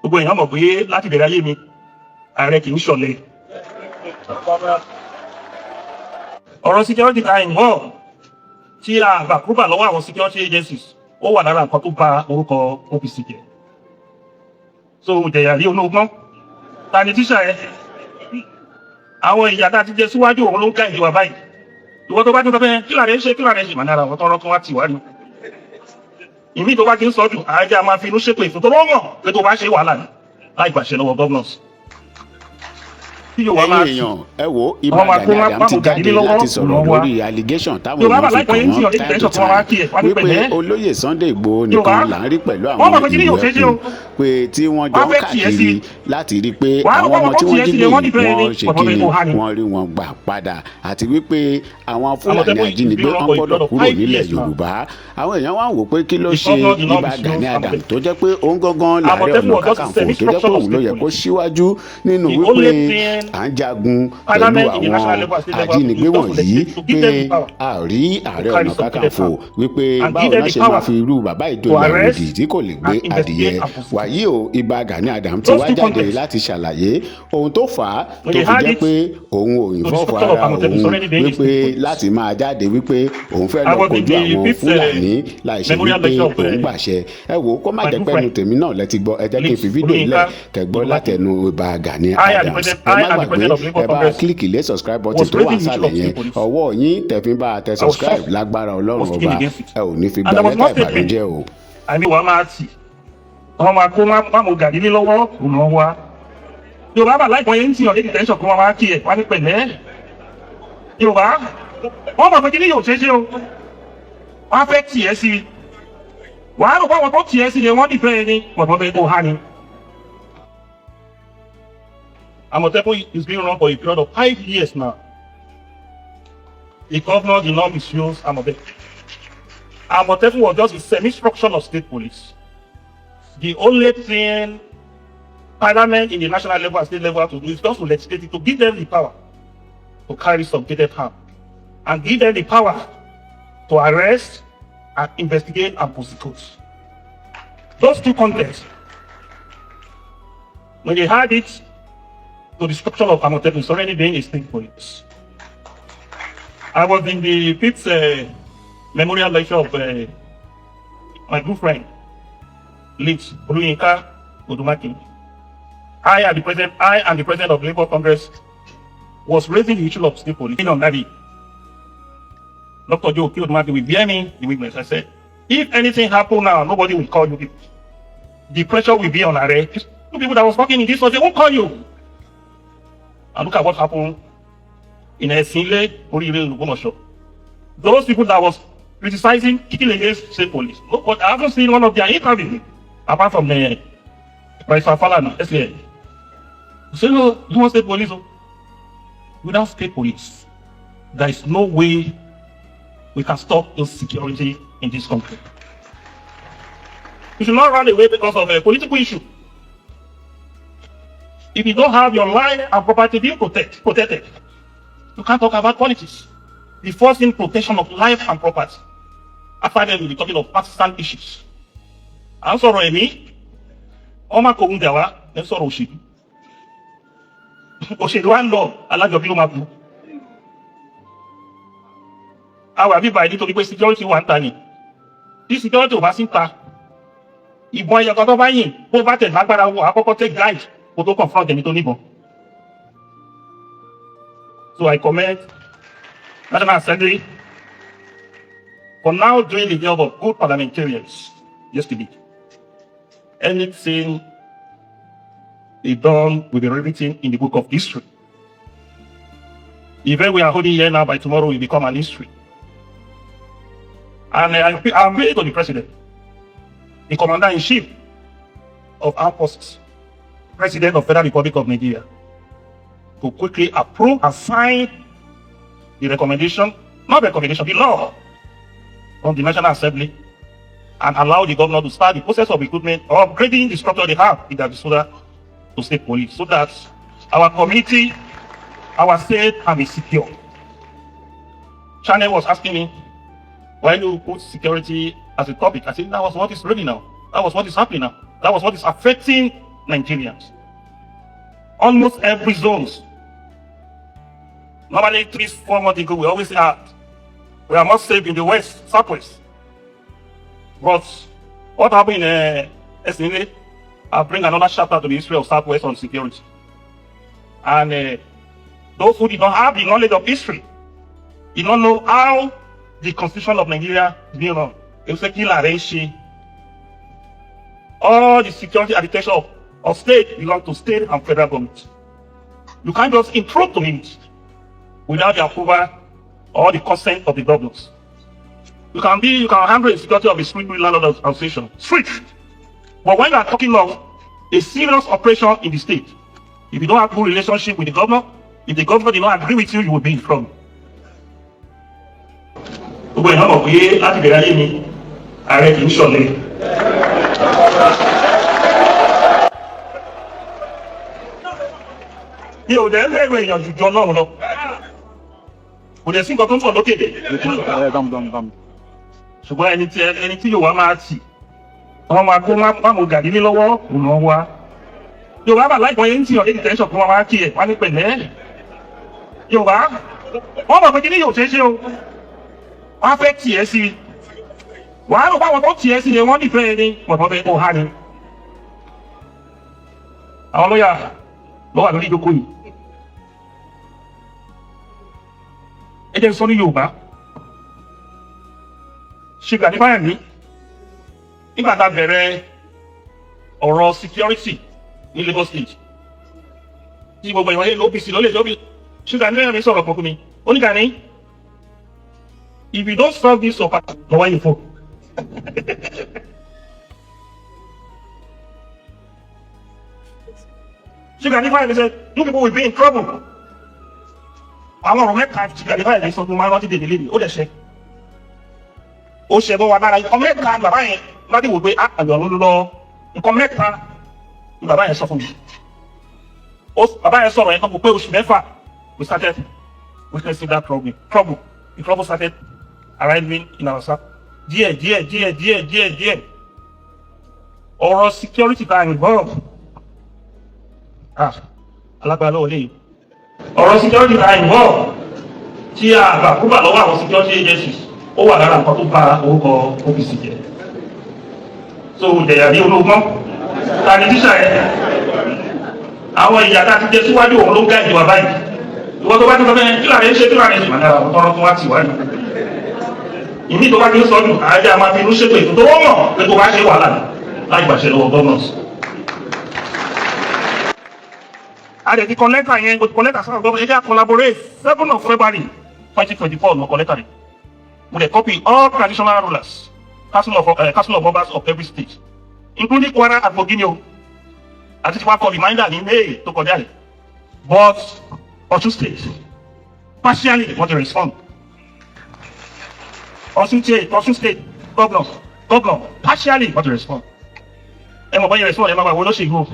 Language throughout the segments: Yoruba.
Gbogbo èèyàn mọ̀ pé láti bẹ̀rẹ̀ ayé mi, ààrẹ kì í ṣọ̀lẹ. Ọ̀rọ̀ security ta involve tí a gbà kúrò lọ́wọ́ àwọn security agencies, ó wà lára nǹkan tó bà orúkọ OPC jẹ́. So jẹ̀yà rí olóògbọ́n ta ni tíṣà ẹ? Àwọn ìyà tá a ti jẹ síwájú, òun ló ń ká ìjọba báyìí. Ìwọ tó bá tún sọ pé kí làrẹ ṣe, kí làrẹ ṣe, màá nára àwọn tọrọ kan wá tì wá ni. Ìmí tó bá ti ń sọ jù, àájá máa fi inú ṣépè fún tó lọ́wọ́ pé tó bá ṣe wàhálà ní láì gbàṣẹ lọ́wọ́ governors. Tí Yorùbá máa Ẹ̀yin èèyàn, ẹ wo, Ìbà wọ́n máa kó Gani Adams ti máa jáde lọ́wọ́ láti sọ̀rọ̀ lọ́wọ́ wa. lórí allegation táwọn Yorùbá èèyàn bá fi láìpẹ́ kàn yín tí wọ́n ọ̀dẹ́ time to ìtẹ́sọ̀ tí wọ́n wá time kí ẹ̀ wá ní wípé pẹ̀lẹ́. olóyè Sunday Igboho Yorùbá nìkan là ń rí pẹ̀lú wọ́n àwọn mọ̀ pé kí ni ìlú yóò ṣe ṣe o. ẹkùn pé tí wọ́n jọ Wọ́n ń fẹ́ tiẹ̀ sí. káàkiri láti rí i pé Wàá àwọn rò ọmọ pé tí wọ́n wọ́n tiẹ̀ jí sí gbé wọ́n nífẹ̀ẹ́ wọ́n ní ṣe ọ̀dọ́ kí ni kó há ni. wọ́n rí wọn gbà padà, àti wípé àwọn Fúlàní Àmọ̀tẹ́kùn ajínigbé is wọ́n been gbọ́dọ̀ for kúrò nílẹ̀ 5 years now. Yorùbá. Àwọn èèyàn wá ń wò pé kí ló The ṣe governor did not Ìbà misuse Gani Adams Àmọ̀tẹ́kùn. tó jẹ́ pé òun gangan làárẹ̀ Àmọ̀tẹ́kùn ọ̀nà was just kakanfò, tó jẹ́ pé semi-structure of òun ló yẹ state kó police. síwájú nínú The wípé only thing à ń jagun pẹ̀lú parliament in the national àwọn level and state level ajínigbé is just to wọ̀nyí, legislate to give pé them the power a ò rí Ààrẹ to carry Ọ̀nà some Kakanfò wípé and báwo give them náà the ṣe máa power fi irú bàbá to ìjòyè arrest àwòdì tí kò lè gbé and adìyẹ. investigate and prosecute. Wàyí o, Ìbà Gani Adams ti Those wá two jáde contexts, láti ṣàlàyé ohun tó fà á when tó they fi had jẹ́ it pé òun ò to the involve structure of ara Àmọ̀tẹ́kùn òun is already being wípé state police. láti máa jáde wípé òun fẹ́ I lọ was in kojú the àwọn fifth Fúlàní láì ṣe memorial wípé lecture of òun gbàṣẹ. Ẹ wò ó, kó má my jẹ́ good pẹ́nu friend, tèmi náà lẹ ti gbọ́. Ẹ jẹ́ kí n fi late fídíò yìí lẹ̀ Olóyinka kẹ́gbọ́ Odùmákin. látẹnu Ìbà Gani I and the Adams. president, Ẹ I má and the gbàgbé, president of Labour ẹ bá Congress click lé subscribe button was tó wà raising the issue nísàlẹ̀ of state yẹn. police. Ọwọ́ yín tẹ̀fín bá tẹ I was subscribe, shocked, lágbára Ọlọ́run was speaking Ọba, against it. ẹ ò ní fi And gba there was lẹ́tà one statement. ìbànújẹ́ o. Àmì wàá máa tì. Wọ́n máa kó má mo gàdí ní lọ́wọ́ òun wá. Yorùbá bá láìpẹ́ yẹn ń tì ọ̀dẹ́ ìtẹ́sọ̀ kó wọ́n wá kí ẹ̀ wá ní pẹ̀lẹ́. Yorùbá wọ́n mọ̀ pé kí ni yóò ṣe ṣe o. Wọ́n fẹ́ tiẹ̀ sí i. Wàá rò pé àwọn tó tiẹ̀ sí i wọ́n nífẹ̀ẹ́ ni ọ̀dọ́ bẹ́ẹ̀ kó há ni. Àmọ̀tẹ́kùn is being run for a period of 5 years now. The governor did not misuse Àmọ̀tẹ́kùn. Àmọ̀tẹ́kùn was just a semi-structure of state police. The only thing parliament in the national level and state level have to do is just to legislate it, to give them the power to carry subjected harm and give them the power to arrest and investigate and prosecute. Those two contexts, when they had it to the structure of Amotekun, it's already being a state police. I was in the fifth memorial lecture of my good friend, late Oluyinka Odumakin. I and the president of Labour Congress was raising the issue of state police. On that day, Dr. Joe Odumakin will bear me the witness. I said, "If anything happen now, nobody will call you people. The pressure will be on Are. Two people that was working in this one, they won't call you." And look at what happened in Esinle, Orire, Ogbomoso. Those people that was criticizing, kicking against state police. Look, but I haven't seen one of their interviews, apart from the Professor Falana, SAN. Say, "No, you want state police?" Oh. Without state police, there is no way we can stop insecurity in this country. You should not run away because of a political issue. If you don't have your life and property being protected, you can't talk about politics. The first thing, protection of life and property. After that, we'll be talking of partisan issues. À ń sọ̀rọ̀ ẹ̀mí, wọ́n máa kó ogun jà wá, ẹ̀ ń sọ̀rọ̀ òṣèlú. Òṣèlú wa ń lọ, alájọbí ló máa kú. A wà bíbá yìí nítorí pé security wà ń ta ni. Tí security ò bá sí ń ta, ìbọn ẹyọ kan tó bá yìn, bó bá tẹ̀ lágbára wọ, àkọ́kọ́ take guide kó tó confront ẹni tó níbọn. So I commend National Assembly for now doing the job of good parliamentarians yesterday. Anything they done will be written in the book of history. The event we are holding here now, by tomorrow will become an history. And I'm appealing to the president, the commander-in-chief of armed forces, president of Federal Republic of Nigeria, to quickly approve and sign the recommendation, not recommendation, the law from the National Assembly and allow the governor to start the process of recruitment or upgrading the structure they have in their disposal to state police so that our community, our state can be secure. Channel was asking me, "Why you put security as a topic?" I said, "That was what is ready now. That was what is happening now. That was what is affecting Nigerians. Almost every zones. Normally, 3-4 months ago, we always say, ah, we are not safe in the west, southwest. But what happened in Esinele, I bring another chapter to the history of Southwest on security. And those who did not have the knowledge of history did not know how the constitution of Nigeria is being run. It was like all the security architecture of state belong to state and federal government. You can't just intrude to it without the approval or the consent of the governors. You can handle the security of the street landlord association. Street. But when you are talking of a serious operation in the state, if you don't have good relationship with the governor, if the governor did not agree with you, you will be in trouble. Gbogbo èèyàn mọ̀ pé láti bẹ̀rẹ̀ ayé mi, ààrẹ kì í ṣọ̀lẹ. Mi ò dẹ̀ ń bẹ̀rù èèyàn jù jọ náà lọ. Kò dẹ̀ sí nǹkan tó ń bọ̀ lókè. Ṣùgbọ́n ẹni tí Yorùbá máa tì, wọ́n máa kó máàmù gàdí ní lọ́wọ́ òun wá. Yorùbá bà láìpẹ́ yẹn ń tìyàn lédi tẹ́sán kó wọ́n máa kí ẹ̀ wá ní pẹ̀lẹ́. Yorùbá wọ́n mọ̀ pé kí ni yóò ṣe é ṣe o. Wọ́n á fẹ́ tì ẹ́ sí i. Wàá rò báwọn tó tì ẹ́ sí i wọ́n nífẹ̀ẹ́ ni pọ̀tọ́ fẹ́ kó há ni. Àwọn lọ́yà ló wà lórí ìjókòó yìí. Ẹ jẹ́ n sọ ní Yorùbá. Ṣe Gani Fáyẹ̀mí nígbà tá a bẹ̀rẹ̀ ọ̀rọ̀ security ní Lagos State tí gbogbo ìwọ̀n yẹn OPC ló lè lóbi. Ṣe Gani Fáyẹ̀mí sọ̀rọ̀ kan fún mi. Ó ní, "Gani, if you don't solve this your party lọ́wọ́ yìí fún." Ṣe Gani Fáyẹ̀mí said, "You people will be in trouble." Àwọn ọ̀rọ̀ mẹ́ta tí Gani Fáyẹ̀mí sọ fún mi máa ń rántí dèdè lébi, ó dẹ̀ ṣe. Ó ṣe bọ́ wa lára. Nǹkan mẹ́ta bàbá yẹn láti wò pé àgbẹ̀ ọ̀run ló lọ. Nǹkan mẹ́ta ni bàbá yẹn sọ fún mi. Bàbá yẹn sọ̀rọ̀ yẹn kan kò pé oṣù 6, we started witnessing that problem. Trouble. The trouble started arriving in our south. Díẹ̀ díẹ̀ díẹ̀ díẹ̀ díẹ̀ díẹ̀. Ọ̀rọ̀ security ta involve. Ah, alágbára lọ́wọ́ lè. Ọ̀rọ̀ security ta involve tí a gbà kúgbà lọ́wọ́ àwọn security agencies, ó wà lára nǹkan tó bà orúkọ OPC jẹ́. So jẹ̀yà ní ológun ta ni tíṣà yẹn, àwọn ìyá tá a ti jẹ síwájú, òun ló ń gá ìjọba báyìí. Ìwọ tó bá ti sọ bẹ́ẹ̀, kí làrẹ́ ṣe, kí làrẹ́ ṣe, màdàrà àwọn tọrọ tó wá tì wá ní. Ìmí tó bá ti ń sọ jù, àjẹ́ máa fi inú ṣètò ètò tó wọ́n mọ̀ pé tó bá ṣe wàhálà ní láì gbàṣẹ lọ́wọ́ governors. A dẹ̀ ti kọ lẹ́tà yẹn, o ti kọ lẹ́tà sáwọn governors, ẹ jẹ́ à collaborate. 7 of February 2024 ló kọ lẹ́tà rẹ̀. Mo dẹ̀ copy all traditional rulers, council of members of every state, including Kwara and Kogi o. Àti tí wàá kọ reminder ní May tó kọjá yìí. But Ọ̀ṣun State partially wọ́n ti respond. Ọ̀ṣun State governor partially wọ́n ti respond. Ẹ mọ̀ báyìí respond, ẹ máa wà wọ́n lóṣèlú.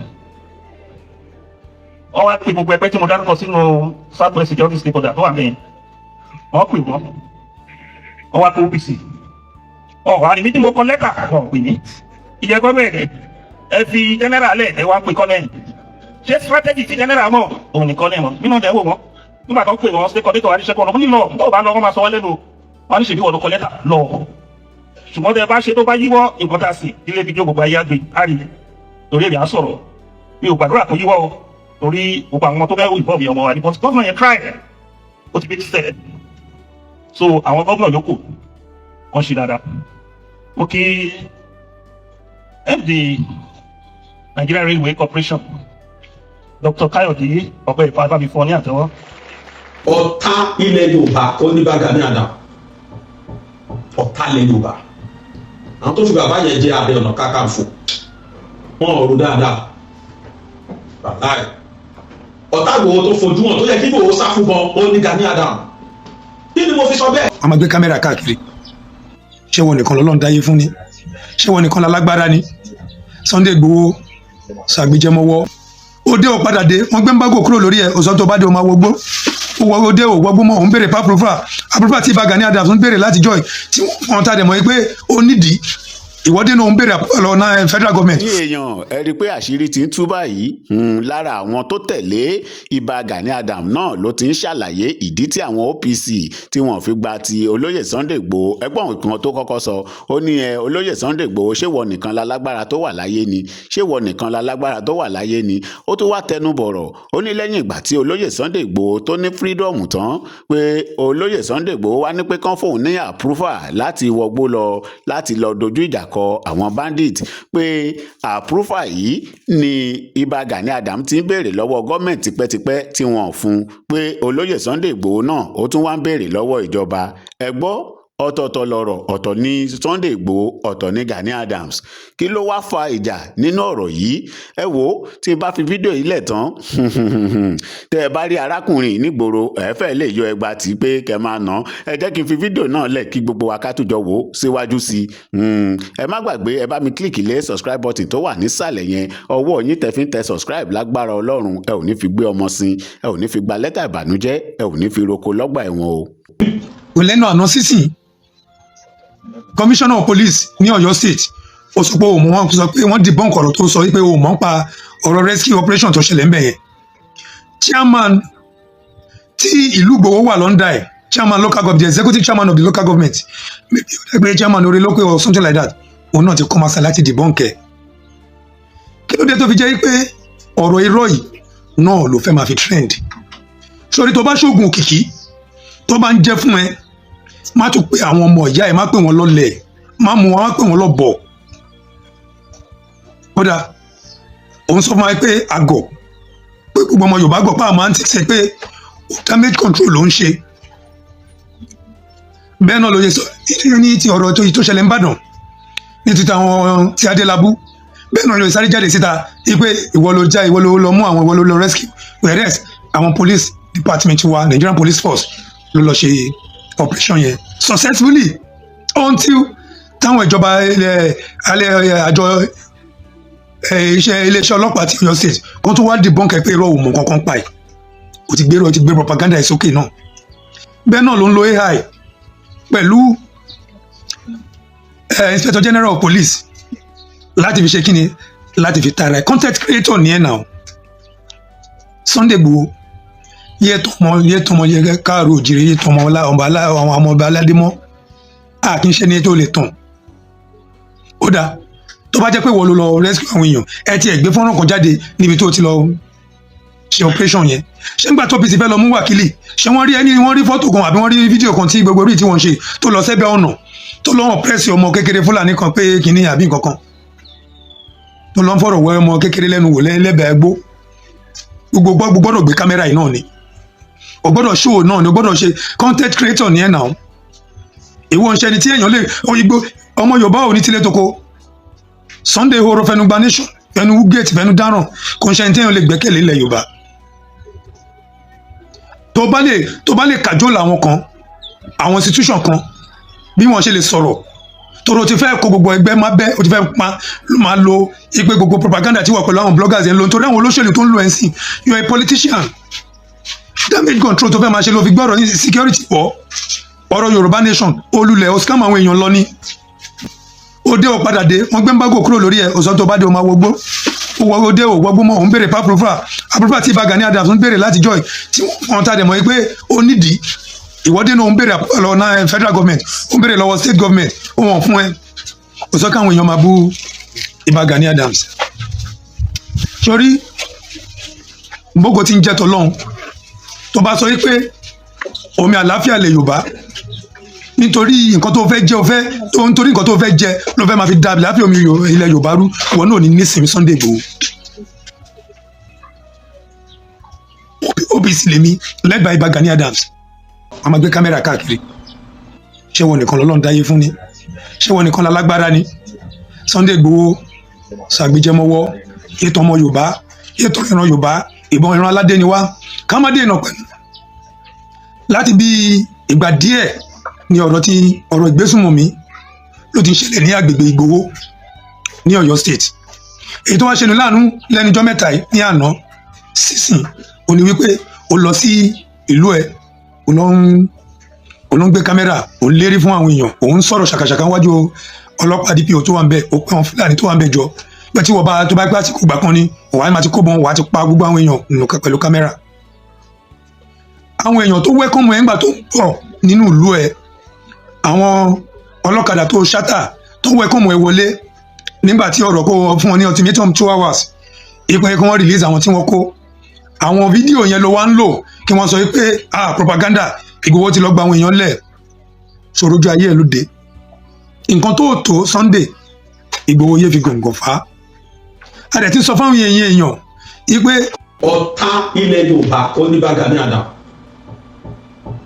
Wọ́n wá pè gbogbo ẹgbẹ́ tí mo dárúkọ sínú South West Security Stakeholder tó wà mẹ́yìn. Wọ́n pè wọ́n. Wọ́n wá pé OPC. Ọ̀rọ̀ àní tí mo kọ lẹ́tà, wọ́n pè mí. Ìjẹ́gbọ́n bẹ̀rẹ̀, ẹ fi general lẹ̀, ẹ wá pè kọ́lẹ̀. Ṣé strategy ti general mọ̀? Òun nìkan lẹ̀ mọ̀. Nínú ọ̀dẹ̀ wò wọ́n. Nígbà tó pè wọ́n, state coordinator àdìsẹ́ kọ́ ọ̀nà nílò tó bá lọ, wọ́n máa sọ wọ́n lẹ́nu. Wọ́n ní ṣèbí wọ́n ló kọ lẹ́tà lọ. Ṣùgbọ́n tẹ bá ṣe tó bá yíwọ́ nǹkan tá a sì ilé fídíò gbogbo ayé àgbè á rí torí èmi á sọ̀rọ̀. Mi ò gbàdúrà kó yíwọ́ o, torí gbogbo àwọn tó fẹ́ ìbọn mi ọmọ wa ní, but governor yẹn try, ó ti bí sẹ́. So àwọn gómìnà yòókù wọ́n ṣe dáadáa. Mo kí MD Nigeria Railway Corporation, Dr. Kayode Ọpẹ́ Ìfà, bá mi fún ọ ní àtẹ́wọ́. Ọ̀tá ilẹ̀ Yorùbá ó ní bá Gani Adams, ọ̀tá ilẹ̀ Yorùbá, àwọn tó fi bàbá yẹn jẹ́ Ààrẹ Ọ̀nà Kakanfò, wọn ò rò dáadáa. Bàbá ẹ̀, ọ̀tá Ìgbòho tó fojú hàn tó yẹ kí Ìgbòho sá fún gan, ó ní Gani Adams. Kí ni mo fi sọ bẹ́ẹ̀? A máa gbé kámẹ́rà káàkiri. Ṣé wọn nìkan lọ́lọ́run dáyé fún ni? Ṣé wọn nìkan lálágbára ni? Sunday Igboho ṣàgbéjẹmọwọ́ òde ò padà dé. Wọ́n gbé embargo kúrò lórí ẹ̀. Òsán tó bá dé, o máa wọgbó. Ó wọ òde ò wọgbó mọ́. Òun béèrè approval, approval tí Ìbà Gani Adams ń béèrè látijọ́ yìí tí wọ́n ta dẹ̀ mọ́ pé ó nídìí. Ìwọ́de náà ń béèrè approval lọ́wọ́ náà federal government. Ní èèyàn, ẹ rí i pé àṣírí ti ń tú báyìí. Lára àwọn tó tẹ̀lé Ìbà Gani Adams náà ló ti ń ṣàlàyé ìdí tí àwọn OPC tí wọ́n fi gba ti olóyè Sunday Igboho. Ẹgbọ́n kan tó kọ́kọ́ sọ, ó ní, "Ẹ olóyè Sunday Igboho, ṣé wọ nìkan lálágbára tó wà láyé ni? Ṣé wọ nìkan lálágbára tó wà láyé ni?" Ó tún wá tẹnu bọ̀rọ̀, ó ní lẹ́yìn ìgbà tí olóyè Sunday Igboho tó ní freedom tán, pé olóyè Sunday Igboho wá ní pé kán fóun ní approval láti wọgbó lọ, láti lọ dojú ìjà kọ àwọn bandit, pé approval yìí ni Ìbà Gani Adams ti ń béèrè lọ́wọ́ gọ́ọ̀mẹ̀ntì tipẹ́tipẹ́ tí wọ́n ò fún un, pé olóyè Sunday Igboho náà, ó tún wá ń béèrè lọ́wọ́ ìjọba. Ẹ gbọ́, ọ̀tọ̀ọ̀tọ̀ lọ̀rọ̀. Ọ̀tọ̀ ní Sunday Igboho, ọ̀tọ̀ ní Gani Adams. Kí ló wá fa ìjà nínú ọ̀rọ̀ yìí? Ẹ wò ó, tí n bá fi fídíò yìí lẹ̀ tán, tẹ́ ẹ bá rí arákùnrin nígboro, ẹ fẹ́ lè yọ ẹgba tí pé kẹ́ máa nà. Ẹ jẹ́ kí n fi fídíò náà lẹ̀ kí gbogbo wa ká tún jọ wò ó síwájú sí i. Ẹ má gbàgbé, ẹ bá mi click lé subscribe button tó wà nísàlẹ̀ yẹn. Ọwọ́ yín tẹ́ fi ń tẹ subscribe, lágbára Ọlọ́run, ẹ ò ní fi gbé ọmọ sin, ẹ ò ní fi gba lẹ́tà ìbànújẹ́, ẹ ò ní fi roko lọ́gbà ẹ̀wọ̀n o. Kò lẹ́nu àná sísìn, commissioner of police ní Ọ̀yọ́ State, ó sọ pé òun, wọn sọ pé wọ́n debunk ọ̀rọ̀ tó sọ wípé òun mọ̀ ń pa ọ̀rọ̀ rescue operation tó ṣẹlẹ̀ ńbẹ̀ yẹn. Chairman tí ìlú Ìgbòho wà l'under ẹ̀, chairman local government, the executive chairman of the local government, maybe ó dẹ́gbẹ́ chairman orí local or something like that, òun náà ti kọ́ masa láti debunk ẹ̀. Kí ló dé tó fi jẹ́ pé ọ̀rọ̀ irọ́ yìí náà ló fẹ́ máa fi trend? Sórí tó bá ṣoògùn òkìkí tó bá ń jẹ́ fún ẹ, má tún pe àwọn ọmọ ìyá ẹ, má pè wọ́n lọ́lẹ̀, má mú wọn, má pè wọ́n lọ́bọ̀. Kódà òun sọ fún wa pé àgọ̀, pé gbogbo ọmọ Yorùbá gbọ́ pé àwọn máa ń tẹ̀sẹ̀ pé damage control ló ń ṣe. Bẹ́ẹ̀ náà ló ṣe sọ ní ti ọ̀rọ̀ tó ṣẹlẹ̀ ń bàdàn ní ti àwọn ti Adélábù. Bẹ́ẹ̀ náà ló sáré jáde síta wípé ìwọ ló já, ìwọ ló lọ mú àwọn, ìwọ ló lọ rescue, whereas àwọn police department wa, Nigerian Police Force, ló lọ ṣe operation yẹn successfully, until táwọn ìjọba ilẹ̀ alẹ́ àjọ iṣẹ́ iléeṣẹ́ ọlọ́pàá ti Ọ̀yọ́ State kó tó wá debunk ẹ pé irọ́, òun mọ̀ kankan pa ẹ̀. O ti gbé propaganda ẹ̀ sókè náà. Bẹ́ẹ̀ náà ló ń lo AI pẹ̀lú Inspector General of Police láti fi ṣe kíni? Láti fi tara ẹ̀. Content creator ní ẹ̀ náà. Sunday Igboho, yẹ tọmọ, yẹ tọmọ, yẹ káàró òjìrè, yẹ tọmọ ọba, àwọn ọmọ ọba aládé mọ́. A kì í ṣe ní tó lè tàn. Ó dáa, tó bá jẹ́ pé wọ́n ló lọ rescue àwọn èèyàn, ẹ ti ẹ̀ gbé fọ́nrán kan jáde níbi tó ti lọ ṣe operation yẹn. Ṣé nígbà tó OPC fẹ́ lọ mú Wákìlì, ṣé wọ́n rí ẹni, wọ́n rí fọ́tò kan àbí wọ́n rí fídíò kan tí gbogbo orí tí wọ́n ṣe tó lọ sẹ́bẹ̀ ọ̀nà, tó lọ́wọ́ press ọmọ kékeré Fúlàní kan pé kínní àbí nǹkan kan, tó lọ́ ń fọ̀rọ̀ wọ ọmọ kékeré lẹ́nu wò lẹ́bẹ̀ẹ́ gbó? Gbogbo gbọ́dọ̀ gbé kámẹ́rà yìí náà ni, o gbọ́dọ̀ show náà ni, o gbọ́dọ̀ ṣe content creator ní ẹ̀ náà. Ìwọ ń ṣe ẹni tí èèyàn lè òyìnbó. Ọmọ Yorùbá ò ní tilẹ̀ toko. Sunday horo fẹnu gba nation, fẹnu gate, fẹnu dáràn. Kò ń ṣe ẹni tí èèyàn lè gbẹ́kẹ̀lé ilẹ̀ Yorùbá. Tó bá lè kàjọ́ làwọn kan, àwọn institution kan, bí wọ́n ṣe lè sọ̀rọ̀ toro ti fẹ́ kó gbogbo ẹgbẹ́ má bẹ́, o ti fẹ́ máa lo ipe gbogbo propaganda tí wà pẹ̀lú àwọn bloggers ẹ̀ ń lo, nítorí àwọn olóṣèlú tó ń lo ẹ̀ ń sìn. You are a politician. Damage control tó fẹ́ máa ṣe ló fi gbọ́rọ̀ ní security wọ́ ọ̀rọ̀ Yorùbá nation olùlẹ̀. O scam àwọn èèyàn lọ ní òde, ò padà dé. Wọ́n gbé embargo kúrò lórí ẹ̀, òsàn tó bá dé, o máa wọgbó owó òde, ò wọgbó mọ́. Òun béèrè approval, approval tí Ìbà Gani Adams ń béèrè láti joy tí wọ́n ta dẹ̀ mọ́ pé ó nídìí. Ìwọ́de náà, ń béèrè approval lọ́wọ́ náà federal government, ó ń béèrè lọ́wọ́ state government, ó wọ̀n fún ẹ. Ó sọ káwọn èèyàn máa bú Ìbà Gani Adams. Sórí gbogbo tí ń jẹ́ tọ́lọ́hún, tó bá sọ wípé omi àlàáfíà lè Yorùbá, nítorí nǹkan tó fẹ́ jẹ, o fẹ́ tó, nítorí nǹkan tó fẹ́ jẹ ló fẹ́ máa fi da àlàáfíà omi ilẹ̀ Yorùbá rú, wọn náà ní nísìnyí. Sunday Igboho, OPC lèmi led by Ìbà Gani Adams, a máa gbé kámẹ́rà káàkiri. Ṣé wọn nìkan lọ́lọ́run dáyé fún ni? Ṣé wọn nìkan lálágbára ni? Sunday Igboho ṣàgbéjẹmọ́wọ́ ètò ọmọ Yorùbá, ètò ìran Yorùbá, ìbọn ìran aládé ni wá, ká má dènà pẹ̀lú. Láti bí ìgbà díẹ̀ ni ọ̀rọ̀ tí ọ̀rọ̀ ìgbésùnmọ̀mí ló ti ń ṣẹlẹ̀ ní agbègbè Ìgbòho ní Ọ̀yọ́ State. Èyí tó wá ṣe ní láàánú lẹ́nujọ́ mẹ́ta yìí, ní àná sísìn, ó ní wípé ó lọ sí ìlú ẹ̀, ó lọ ń gbé kámẹ́rà, ó ń lérí fún àwọn èèyàn, òun ń sọ̀rọ̀ ṣàkàṣàkà wájú Ọlọ́pàá DPO tó wà ń bẹ̀, ó pé àwọn Fúlàní tó wà ń bẹ̀ jọ pé tí wọ́n bá tó bá gbé àsìkò ìgbà kan ni wàá máa ti kó bọn, wàá ti pa gbogbo àwọn èèyàn nù pẹ̀lú kámẹ́rà. Àwọn èèyàn tó welcome ẹ̀ ńgbà tó ń bọ̀ nínú ìlú ẹ̀, àwọn ọlọ́kadà tó ṣátà tó welcome ẹ̀ wọlé nígbà tí ọ̀rọ̀ kó fún wọn ní ultimatum 2 hours ìpín kí wọ́n release àwọn tí wọ́n kó. Àwọn fídíò yẹn ló wá ń lò kí wọ́n sọ pé, ah, propaganda, Ìgbòho ti lọ gba àwọn èèyàn lẹ̀. Ṣòrojú ayé ẹ̀ ló dé. Nǹkan tó tó Sunday Ìgbòho yé fi gòǹgò fà á. A dẹ̀ ti sọ fáwọn èèyàn wípé Ọ̀tá ilẹ̀ Yorùbá ó ní bá Gani Adams,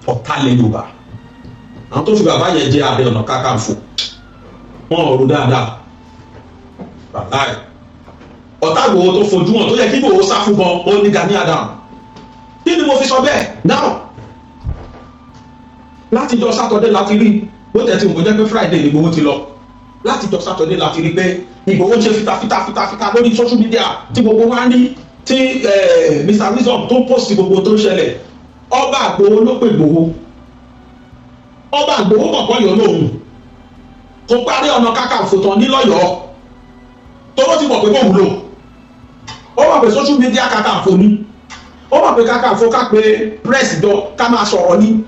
ọ̀tá ilẹ̀ Yorùbá. Àwọn tó fi bàbá yẹn jẹ Ààrẹ Ọ̀nà Kakanfò, wọn ò rò dáadáa. Bàbá ẹ̀, ọ̀tá Ìgbòho tó fojú hàn tó yẹ kí Ìgbòho sá fún gan, ó ní Gani Adams. Kí ni mo fi sọ bẹ́ẹ̀ now? Láti jọ Saturday láti rí bó tẹ̀ tí mo jẹ́ pé Friday ni Ìgbòho ti lọ. Láti jọ Saturday láti rí pé Ìgbòho ń ṣe fitafita fitafita lórí social media tí gbogbo wa ń rí, tí Mr Wisdom tó post gbogbo tó ń ṣẹlẹ̀. Ọba Ìgbòho ló pè Ìgbòho. Ọba Ìgbòho kọ̀ọ̀kan yọ lóhùn kò parí Ọ̀nà Kakanfò tán nílọ́yọ̀ọ́ tóró ti mọ̀ pé kò wúlò. Ó mọ̀ pé social media kakanfò ni. Ó mọ̀ pé kakanfò ká pé press jọ ká máa sọ̀rọ̀ ni.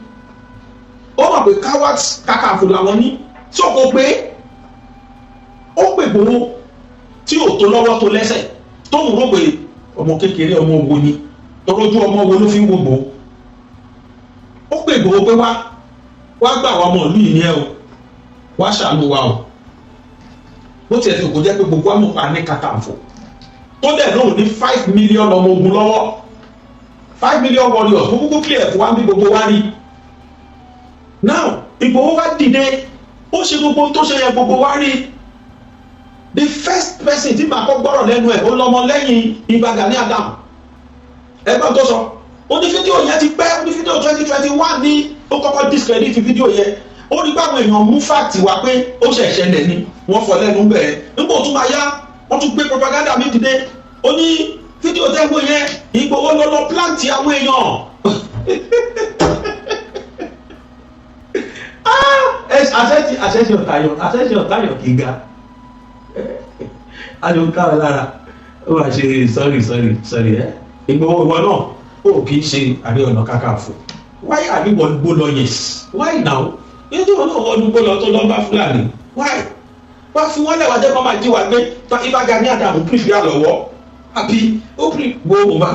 Ó mọ̀ pé cowards kakanfò làwọn ní tí ó kò pé. Ó pè Ìgbòho tí ò tó lọ́wọ́ tó lẹ́sẹ̀, tóun rò pé ọmọ kékeré, ọmọ wo ni, tọrọjú ọmọ wo ló fi ń wo Ìgbòho. Ó pè Ìgbòho pé wá wá gbà wá, ọmọ ìlú yìí ní ẹ o, wá ṣàánú wa o. Bó tiẹ̀ fi kò jẹ́ pé gbogbo àmọ̀pá ní kakanfò tó dẹ̀ lóun ní 5 million ọmọ ogun lọ́wọ́, 5 million warriors. Gbogbo clear fún wa bí gbogbo wa rí now. Ìgbòho wá dìde, ó ṣe gbogbo tó ṣe yẹ, gbogbo wa rí. The first person tí màá kọ́ gbọ́rọ̀ lẹ́nu ẹ̀, ó lọ́mọ lẹ́yìn Ìbà Gani Adams. Ẹgbọ́n tó sọ, ó ní fídíò yẹn ti pẹ́. Ó ní fídíò 2021 ní. Ó kọ́kọ́ discredit fídíò yẹn. Ó ní báwọn èèyàn mú fact wá pé ó ṣẹ̀ ṣẹlẹ̀ ni wọ́n fọ lẹ́nu bẹ́ẹ̀. Nígbà tó máa yá, wọ́n tún gbé propaganda mi dìde. Ó ní fídíò tẹ́gbọ̀n yẹn, Ìgbòho ló lọ plant àwọn èèyàn. Àṣẹ ti ọ̀tayọ̀, àṣẹ ti ọ̀tayọ̀ kì í ga ayọ̀ ń kára lára. Ó wàá ṣe sorry, sorry, sorry. Ẹ Ìgbòho, ìwọ náà ó kì í ṣe Ààrẹ Ọ̀nà Kakanfò. Why are you wọ́n gbó lọ? Yes, why now? Nítorí wọn náà wọ́n gbó lọ tó lọ́ bá Fúlàní. Why? Wá fi wọ́n lẹ́wàá jẹ́ kó máa jí wa gbé. Ìbà Gani Adams prepare lọ́wọ́ àbí ó pè gbó bá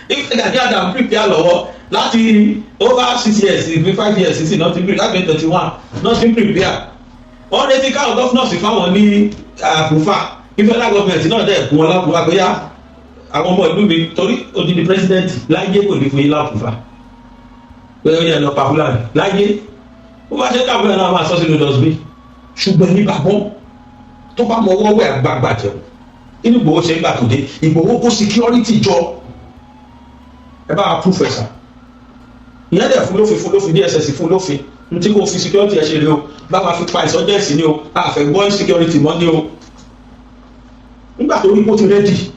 Ìbà Gani Adams prepare lọ́wọ́ láti over 6 years, 5 years sí náà ti prepare, láti 21 náà ti prepare. Wọ́n retí káwọn governors fáwọn ní approval, kí federal government náà dẹ̀ kún wọn l'approval pé yá, àwọn ọmọ ìlú mi, torí odidi president láyé kò ní fún yín l'approval pé ó yẹ lọ pa Fúlàní láyé. Ó bá ṣe káàbọ̀ náà máa sọ sínú dustbin. Ṣùgbọ́n ní bàbọ́n tó bá mọ ọwọ́ wẹ̀ àgbààgbà jẹun inú Ìgbòho ṣe ń gbà tó dé, Ìgbòho kó security jọ. Ẹ bá a proof ẹ̀ sà. Ìyẹn dẹ̀ fún lófin, fún lófin, DSS fún lófin n tí kò fi security ẹ̀ ṣe rè o, bá wa fi pa insurgency ni o, a fẹ́ gbọ́ insecurity mọ́ ni o. Nígbà tó rí kó ti ready,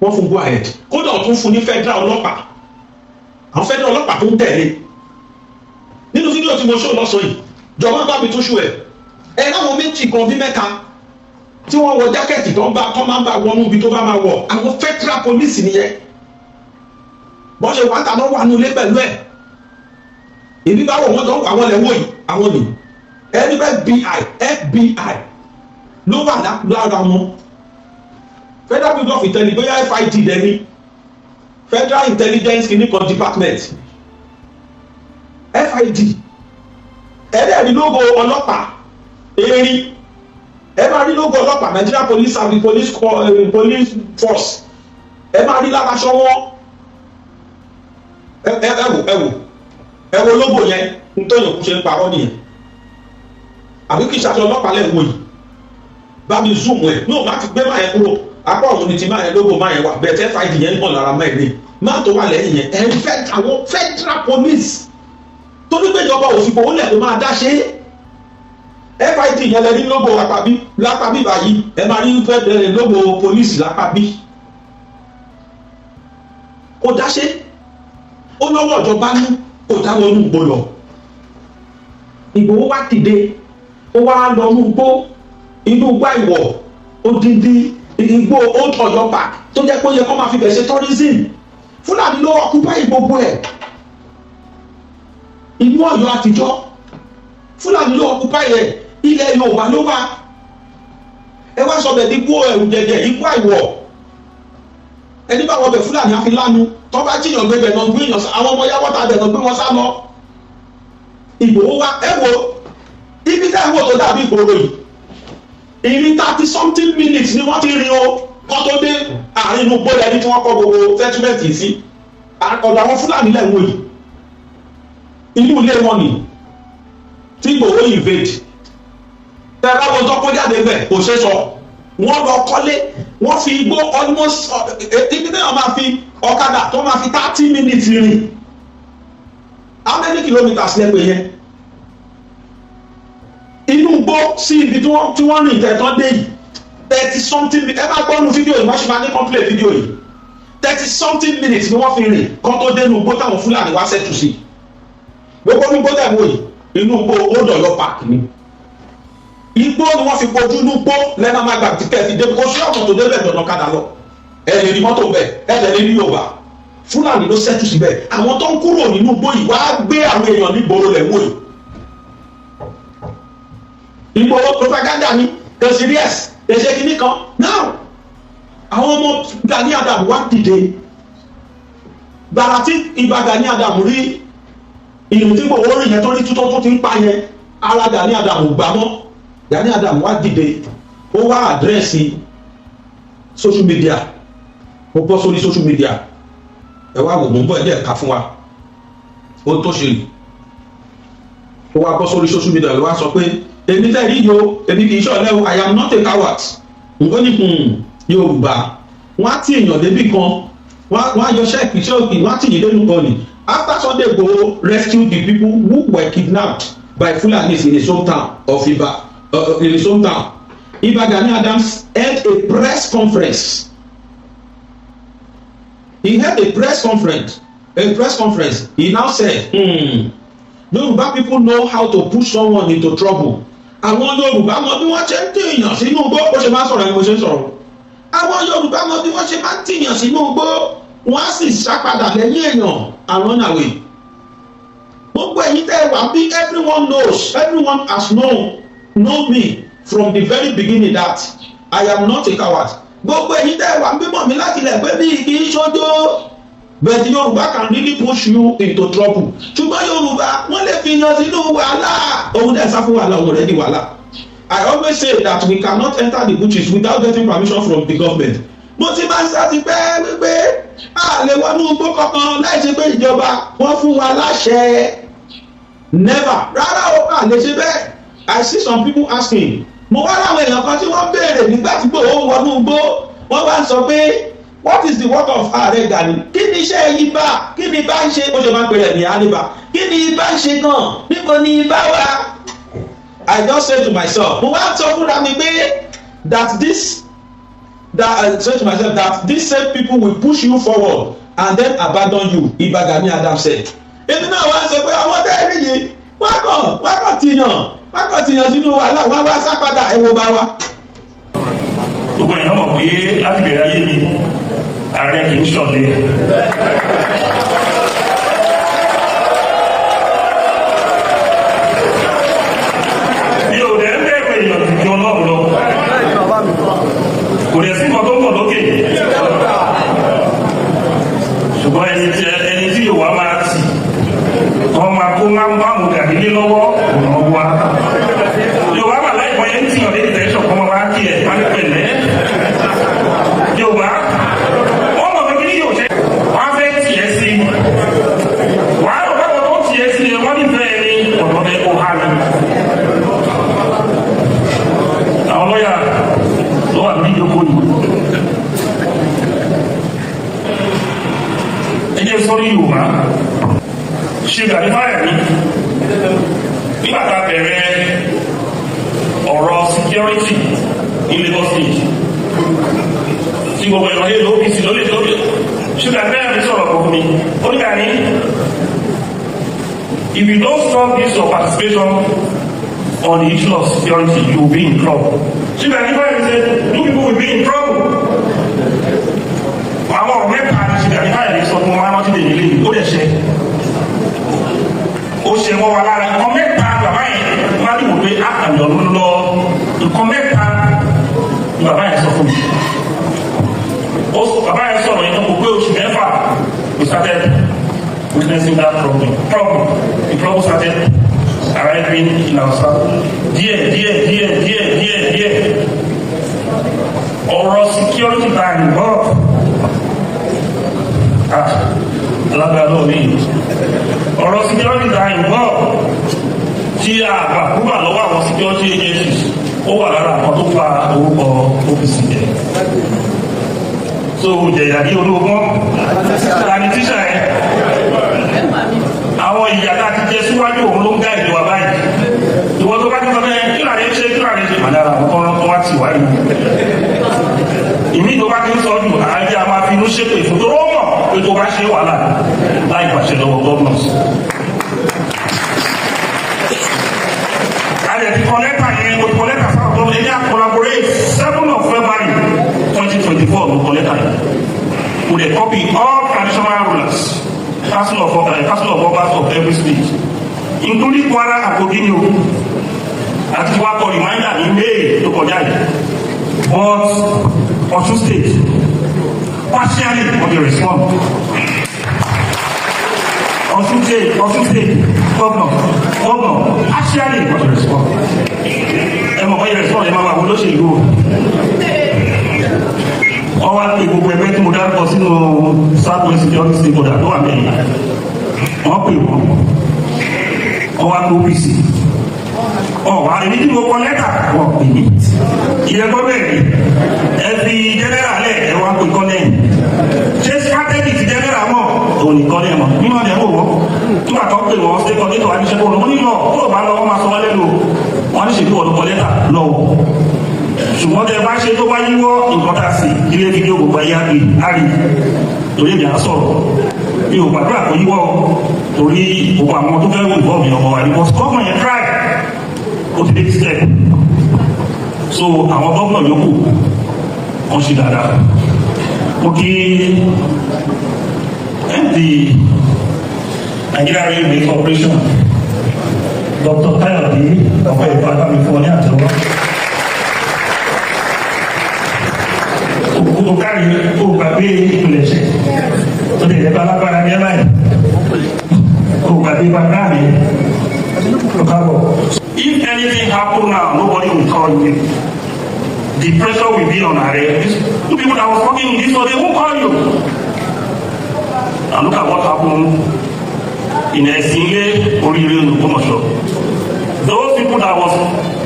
wọ́n fún go ahead. Kódà ó tún fún ní federal ọlọ́pàá, àwọn federal ọlọ́pàá tó ń tẹ̀lé nínú fídíò tí mo ṣó lọ́sọ̀ yìí. Jọ̀wọ́ bá mi tún ṣú ẹ̀. Ẹ láwọn méjì kan bí mẹ́ta tí wọ́n wọ jákẹ́ẹ̀tì tó ń bá tó máa ń bá wọnú ibi tó bá máa wọ̀, àwọn federal police nìyẹn. Bọ́n ṣe wà ń ta náà wà nulẹ̀ pẹ̀lú ẹ̀. Ìbí bá wọ̀ wọ́n tó ń àwọn lẹ́wọ̀ yìí, àwọn nì ẹni bẹ́ẹ̀ FBI, FBI ló wà lára wọn. Federal Bureau of Intelligence, bóyá FID dẹni, Federal Intelligence kìíní kan Department, FID. Ẹ̀rẹ́ rí logo ọlọ́pàá erin, ẹ máa rí logo ọlọ́pàá Nigeria Police Service, police force, ẹ máa rí lára aṣọ wọn. Ẹ wò, ẹ wò, ẹ wo logo yẹn. Nítorí òkú ṣe ń parọ́ nìyẹn, àbí kí ìṣàṣọ ọlọ́pàá lẹ̀ ń wò yìí? Bá mi zoom ẹ̀. No, má ti gbé máa yẹn kúrò. Apá òun ni ti máa yẹn, logo máa yẹn wà bẹ́ẹ̀ tẹ́ FID yẹn ń hàn lára máa yẹn ní máa tó wà lẹ́yìn yẹn. Ẹ̀ fẹ́ àwọn federal police torí pé ìjọba òfìfò ó lẹ̀ tó máa dá ṣe é. FID yẹn lẹ ní logo lápábí, lápábí báyìí. Ẹ máa rí logo police lápábí. Kò dá ṣe, ó lọ́wọ́ ìjọba ní kò dáwọ́ inú igbó lọ. Ìgbòho wá dìde. Ó wá lọ inú igbó, inú igbó àìwọ̀, odindi igbó Old Ọ̀yọ́ Park tó jẹ́ pé ó yẹ kó máa fi bẹ̀ ṣe tourism. Fúlàní ló occupy gbogbo ẹ̀. Inú Ọ̀yọ́ àtijọ́, Fúlàní ló occupy ẹ̀. Ilẹ̀ Yorùbá ló wà. Ẹ wá sọ bẹ̀ ní igbó ẹ̀rù jẹjẹ, igbó àìwọ̀. Ẹni bá wọ bẹ̀, Fúlàní á fi lánu. Tó bá jíyàn gbé bẹ̀ náà, gbé èèyàn, àwọn ọmọ yàwọ́ta bẹ̀ náà, gbé wọn sá lọ. Ìgbòho wa, ẹ wo ibi tẹ́ ẹ wò tó dàbí ìgboro yìí, ìrìn 30 something minutes ni wọ́n ti rìn o kọ́ tó dé àárín inú gbọ́dọ̀ ẹni tí wọ́n kọ́ gbogbo settlement yìí sí. Ọ̀dọ̀ àwọn Fúlàní lẹ́wọ̀n yìí, inú ilé wọn ni tí Ìgbòho invade. Tẹ́ ẹ bá wọn tó kó jáde bẹ̀, kò ṣeé sọ. Wọ́n lọ kọ́lé, wọ́n fi igbó almost ibi tí wọ́n máa fi ọ̀kadà tó máa fi 30 minutes rìn. How many kilometers lẹ́pẹ̀ yẹn, inú igbó sí ibi tí wọ́n rìn tẹ̀tọ́ dé yìí? 30 something minutes. Ẹ bá gbọ́ nu fídíò yìí, wọ́n ṣe máa ní complete fídíò yìí. 30 something minutes ni wọ́n fi rìn kán tó dé inú igbó táwọn Fúlàní wá settle sí. Gbogbo inú igbó tẹ̀ wò yìí, inú igbó Old Ọ̀yọ́ Park ni. Igbó ni wọ́n fi kojú. Inú igbó lẹ́nu máa gbà tí kẹ́ẹ̀fì dé. Kó sí ọ̀nà tó débẹ̀ dọ̀nà kadà lọ. Ẹ lè rí mọ́tò bẹ́ẹ̀, ẹ lè rí Yorùbá. Fúlàní ló settle síbẹ̀. Àwọn tó ń kúrò nínú igbó yìí wá gbé àwọn èèyàn nígboro lẹ̀ wò yìí. Ìgboro propaganda ni, kò serious, kò ṣe kinní kan. Now, àwọn ọmọ Gani Adams wá dìde. Gbàrà tí Ìbà Gani Adams rí ìrìn tí Ìgbòho rìn yẹn, tó rí tútọ́ tó ti ń pa yẹn, ara Gani Adams gbà mọ́. Gani Adams wá dìde, ó wá address social media. Ó bọ́ sórí social media. Ẹ wá wò, mò ń bọ̀. Ẹ jẹ́ ká fún wa ó tó ṣe. Ó wá bọ́ sórí social media, ló wá sọ pé, "Èmi tẹ́ rí yo, èmi kì í ṣọ̀lẹ o. I am not a coward." Nǹkan ní Yorùbá, wọ́n á tí èèyàn débì kan, wọ́n á yọ ṣẹ́ẹ̀kì ṣẹ́ẹ̀kì, wọ́n á tì yín dénú kan ni. After Sunday Igboho rescued the people who were kidnapped by Fulanis in his hometown of Iba, in his hometown, Iba Gani Adams held a press conference. He held a press conference, a press conference. He now said, "Yoruba people know how to push someone into trouble." Àwọn Yorùbá mọ bí wọ́n ṣe ń tìyàn sínú igbó. Bó ṣe máa ń sọ̀rọ̀ ni mo ṣe ń sọ̀rọ̀. Àwọn Yorùbá mọ bí wọ́n ṣe máa ń tìyàn sínú igbó, wọ́n á sì sá padà lẹ́yìn èèyàn and run away. Gbogbo ẹ̀yin tẹ́ ẹ wà bí, everyone knows, everyone has known me from the very beginning that I am not a coward. Gbogbo ẹ̀yin tẹ́ ẹ wà bí mọ̀ mí láti ilẹ̀ pé bí kì í ṣojo. But Yorùbá can really push you into trouble. Ṣùgbọ́n Yorùbá, wọ́n lè fi yan sínú wàhálà. Òun dẹ̀ sá fún wàhálà, òun rẹ̀ di wàhálà. I always say that we cannot enter the bushes without getting permission from the government. Mo ti máa ń sá ti pẹ́ wípé a lè wọnú igbó kankan láì ṣe pé ìjọba wọ́n fún wa láṣẹ. Never, rárá o, a lè ṣe bẹ́ẹ̀. I see some people asking. Mo wá láwọn èèyàn kan tí wọ́n béèrè nígbà tí Ìgbòho wọnú igbó. Wọ́n wá ń sọ pé, "What is the work of Ààrẹ Gani? Kí ni iṣẹ́ ibà? Kí ni ibà ń ṣe?" Ó ṣe máa ń pè rẹ̀ ní àríbá. Kí ni ibà ń ṣe gan? Níbo ni ibà wà? I just say to myself, mo wá sọ fúnra mi pé that this that I say to myself that these same people will push you forward and then abandon you. Ìbà Gani Adams said, èmi náà wá sọ pé àwọn tẹ́lẹ̀ yìí, wọ́n kàn tìyàn sínú wàhálà, wọ́n wá sá padà. Ẹ wo bá wa. Gbogbo èèyàn mọ̀ pé láti bẹ̀rẹ̀ ayé mi, ààrẹ kì í ṣọ̀lẹ. Mi ò dẹ̀ ń bẹ̀rù èèyàn ju Ọlọ́run lọ. Kò dẹ̀ sí nǹkan tó ń bọ̀ lókè, ṣùgbọ́n ẹni tí yóò wá máa tì, wọ́n máa kó máa ń bá àwọn gàdí lé lọ́wọ́ ọ̀nà wa. Yorùbá wà láìpẹ́ yẹn ń tìyàn lé tẹ̀sán kọ́ máa wá kí ẹ̀ wá ní pẹ̀lẹ́. Yorùbá, wọ́n mọ̀ pé kí ni yóò ṣe, wọ́n á fẹ́ tiẹ̀ sí i. Wàá rò báwo tó tiẹ̀ sí i, wọ́n nífẹ̀ẹ́ ní ọ̀dọ́ bẹ́ẹ̀ kó há mi. Àwọn lọ́yà ló wà ní ìjókòó yìí. Ẹ jẹ́ sọ́rí, Yorùbá ṣe gàdí fáyà mi. Nígbà tá a bẹ̀rẹ̀ ọ̀rọ̀ security ní Lagos State, tí gbogbo ẹ̀rọ yé lóbi sí lórí lórí, ṣe gàdí fáyà mi sọ̀rọ̀ fún mi. Ó ní, "Gani, if you don't stop this your participation On the issue of security, you will be in trouble. Chief Gani Fáyẹ̀mí said, you people will be in trouble. Àwọn ọ̀rọ̀ mẹ́ta ni Chief Gani Fáyẹ̀mí sọ fún wa rántí lè nílé ó lè ṣe. Ó ṣe wọ́n wa lára. Nǹkan mẹ́ta bàbá yẹn wọ́n á dìbò pé àkàndọ̀ ló ń lọ. Nǹkan mẹ́ta ni bàbá yẹn sọ fún mi. Ó bàbá yẹn sọ̀rọ̀ yẹn kó pé oṣù 6, we started witnessing that problem. Problem. The trouble started arriving in our south. Díẹ̀ díẹ̀ díẹ̀ díẹ̀ díẹ̀ díẹ̀. Ọ̀rọ̀ security bá involve. Ah, alágbára náà ní. Ọ̀rọ̀ security bá involve tí a gbà kúrò lọ́wọ́ àwọn security agencies, ó wà lára àwọn tó fa orúkọ OPC jẹ. So jẹ̀yà ní ológun tani tíṣà ẹ̀, àwọn ìyà tá a ti jẹ síwájú, òun ló ń gá ìjọba báyìí. Ìwọ tó bá ti sọ bẹ́ẹ̀, kí làdé ṣe, kí làdé ṣe, màdára àwọn tó rán tó wá tì wáyé ìmí tó bá ti ń sọ jù, àájá máa fi inú ṣépè fún tó mọ̀ pé tó bá ṣe wàhálà láì pàṣẹ lọ́wọ́ governors. A lè ti kọ lẹ́tà yẹn, mo ti kọ lẹ́tà sáwọn tó ń lè collaborate. 7 of February 2024 mo kọ lẹ́tà yẹn. We dey copy all traditional rulers, council of obas of every state, including Kwara and Kogi ni o. Àti wá kọ reminder ní May tó kọjá yìí, but Ọ̀ṣun State partially on the respond. Ọ̀ṣun State governor partially on the respond. Ẹ mọ̀ báyìí respond, ẹ máa wà wọ́n lóṣèlú o. Wọ́n wá pé gbogbo ẹgbẹ́ tí mo dárúkọ sínú South West Security Stakeholder tó wà mẹ́rin, wọ́n pè wọ́n, wọ́n wá pé OPC ọ̀ wá èmi tí mo kọ lẹ́tà, wọ́n pè mí. Ìyẹn gbọ́ bẹ́ẹ̀ ni ẹ fi general lẹ̀, ẹ wá pè kọ́lẹ́yìn. Ṣé strategy ti general mọ̀ òun ní kọ́lẹ́yìn mọ̀ nínú ọ̀dẹ̀ wò wọ́n nígbà tó pè wọ́n, state coordinator wá níṣẹ́ kó lọ. Wọ́n ní lọ kó o bá lọ, wọ́n máa sọ wọ́n lẹ́nu. Wọ́n ní ṣètò ọ̀dọ̀ kọ lẹ́tà lọ́wọ́, ṣùgbọ́n tẹ bá ṣe tó bá yíwọ́ nǹkan tá a sì ilé fídíò gbogbo ayé àgbè àrí torí èmi à ń sọ̀rọ̀, mi ò gbàdúrà kó yíwọ́ torí gbogbo àwọn tó fẹ́ wò ìbọn mi ọmọ wa ni. But gómìnà yẹn try, ó ti dé step. So àwọn gómìnà yòókù wọ́n ṣe dáadáa. Mo kí MD Nigeria Railway Corporation, Dr. Kayode Ọ̀pẹ́ ìfọ̀ fún ọ ní àtẹwọ́. O kárí o gbàgbé ìpìlẹ̀ṣẹ̀ tó lè lẹ́bàá lágbára ní ẹ báyìí, o gbàgbé bàbá mi, o kábọ̀. If anything happen now, nobody will call you. The pressure will be on Ààrẹ. Two people that was working in this one, they won't call you. And look at what happened in Ẹ̀sìnlé Oríire Ògbómọ̀ṣọ́. Those people that was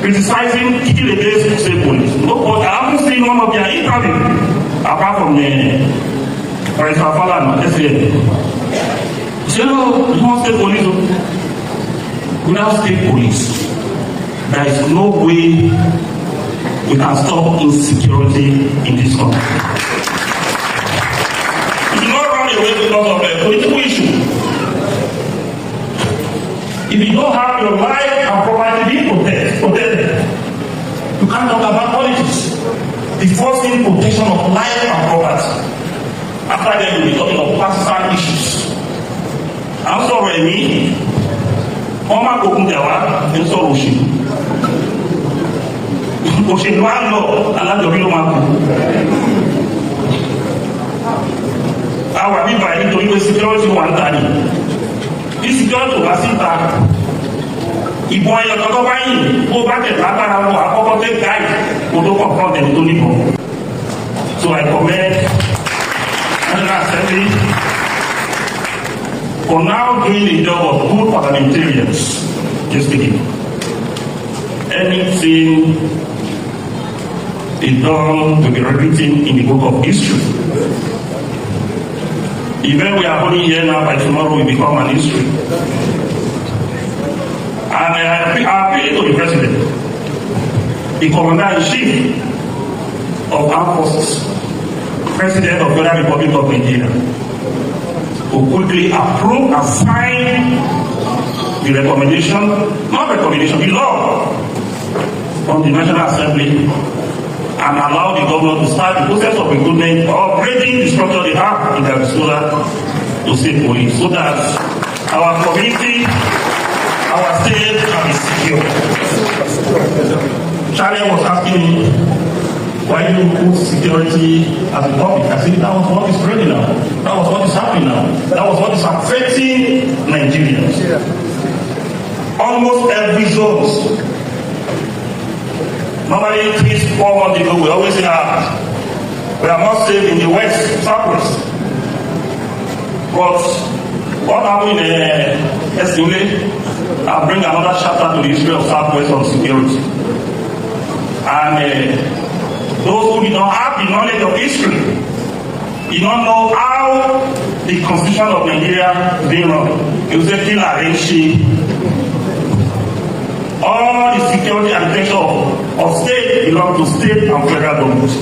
criticizing Kikilede's state police, no, but I haven't seen one of their interview apart from the Barrister Falana SAN. Say no, you want state police o. Without state police, there is no way we can stop insecurity in this country. You do not run away because of a political issue. If you don't have your life and property being protected, you can't talk about politics. The first thing, protection of life and property. After that, we'll be talking of partisan issues. À ń sọ̀rọ̀ ẹ̀mí, wọ́n má kókun jà wá, ń sọ̀rọ̀ òṣèlú. Òṣèlú á lọ, alájọbí ló máa kú. A wà bíbá yìí nítorí pé security wà ń ta ni. Bí security ò bá sí ta, ìbọn ẹyọ kan tó bá yìn, bó bá tẹ̀ lágbára wọ àkọ́kọ́ tẹ́ gáì kó tó confront ẹni tó níbọn. So I commend National Assembly for now doing the job of good parliamentarians. Just speaking. Anything is done to be written in the book of history. The event we are holding here now, by tomorrow will become an history. And I appeal to the president, the commander-in-chief of armed forces, president of the Federal Republic of Nigeria, to quickly approve and sign the recommendation, not recommendation, the law from the National Assembly and allow the governor to start the process of recruitment or upgrading the structure they have in their disposal to state police so that our community, our state can be secure. Charlie was asking me, why you put security as a topic? I said that was what is trending now. That was what is happening now. That was what is affecting Nigerians. Almost every zone. Normally, 3, 4 months ago, we always say, "Ah, we are not safe in the west, southwest." But what happened in Esinle, I bring another chapter to the history of Southwest on security. And those who did not have the knowledge of history did not know how the constitution of Nigeria is being run. You say, "Kill Arenshi." All the security architecture of state belong to state and federal government.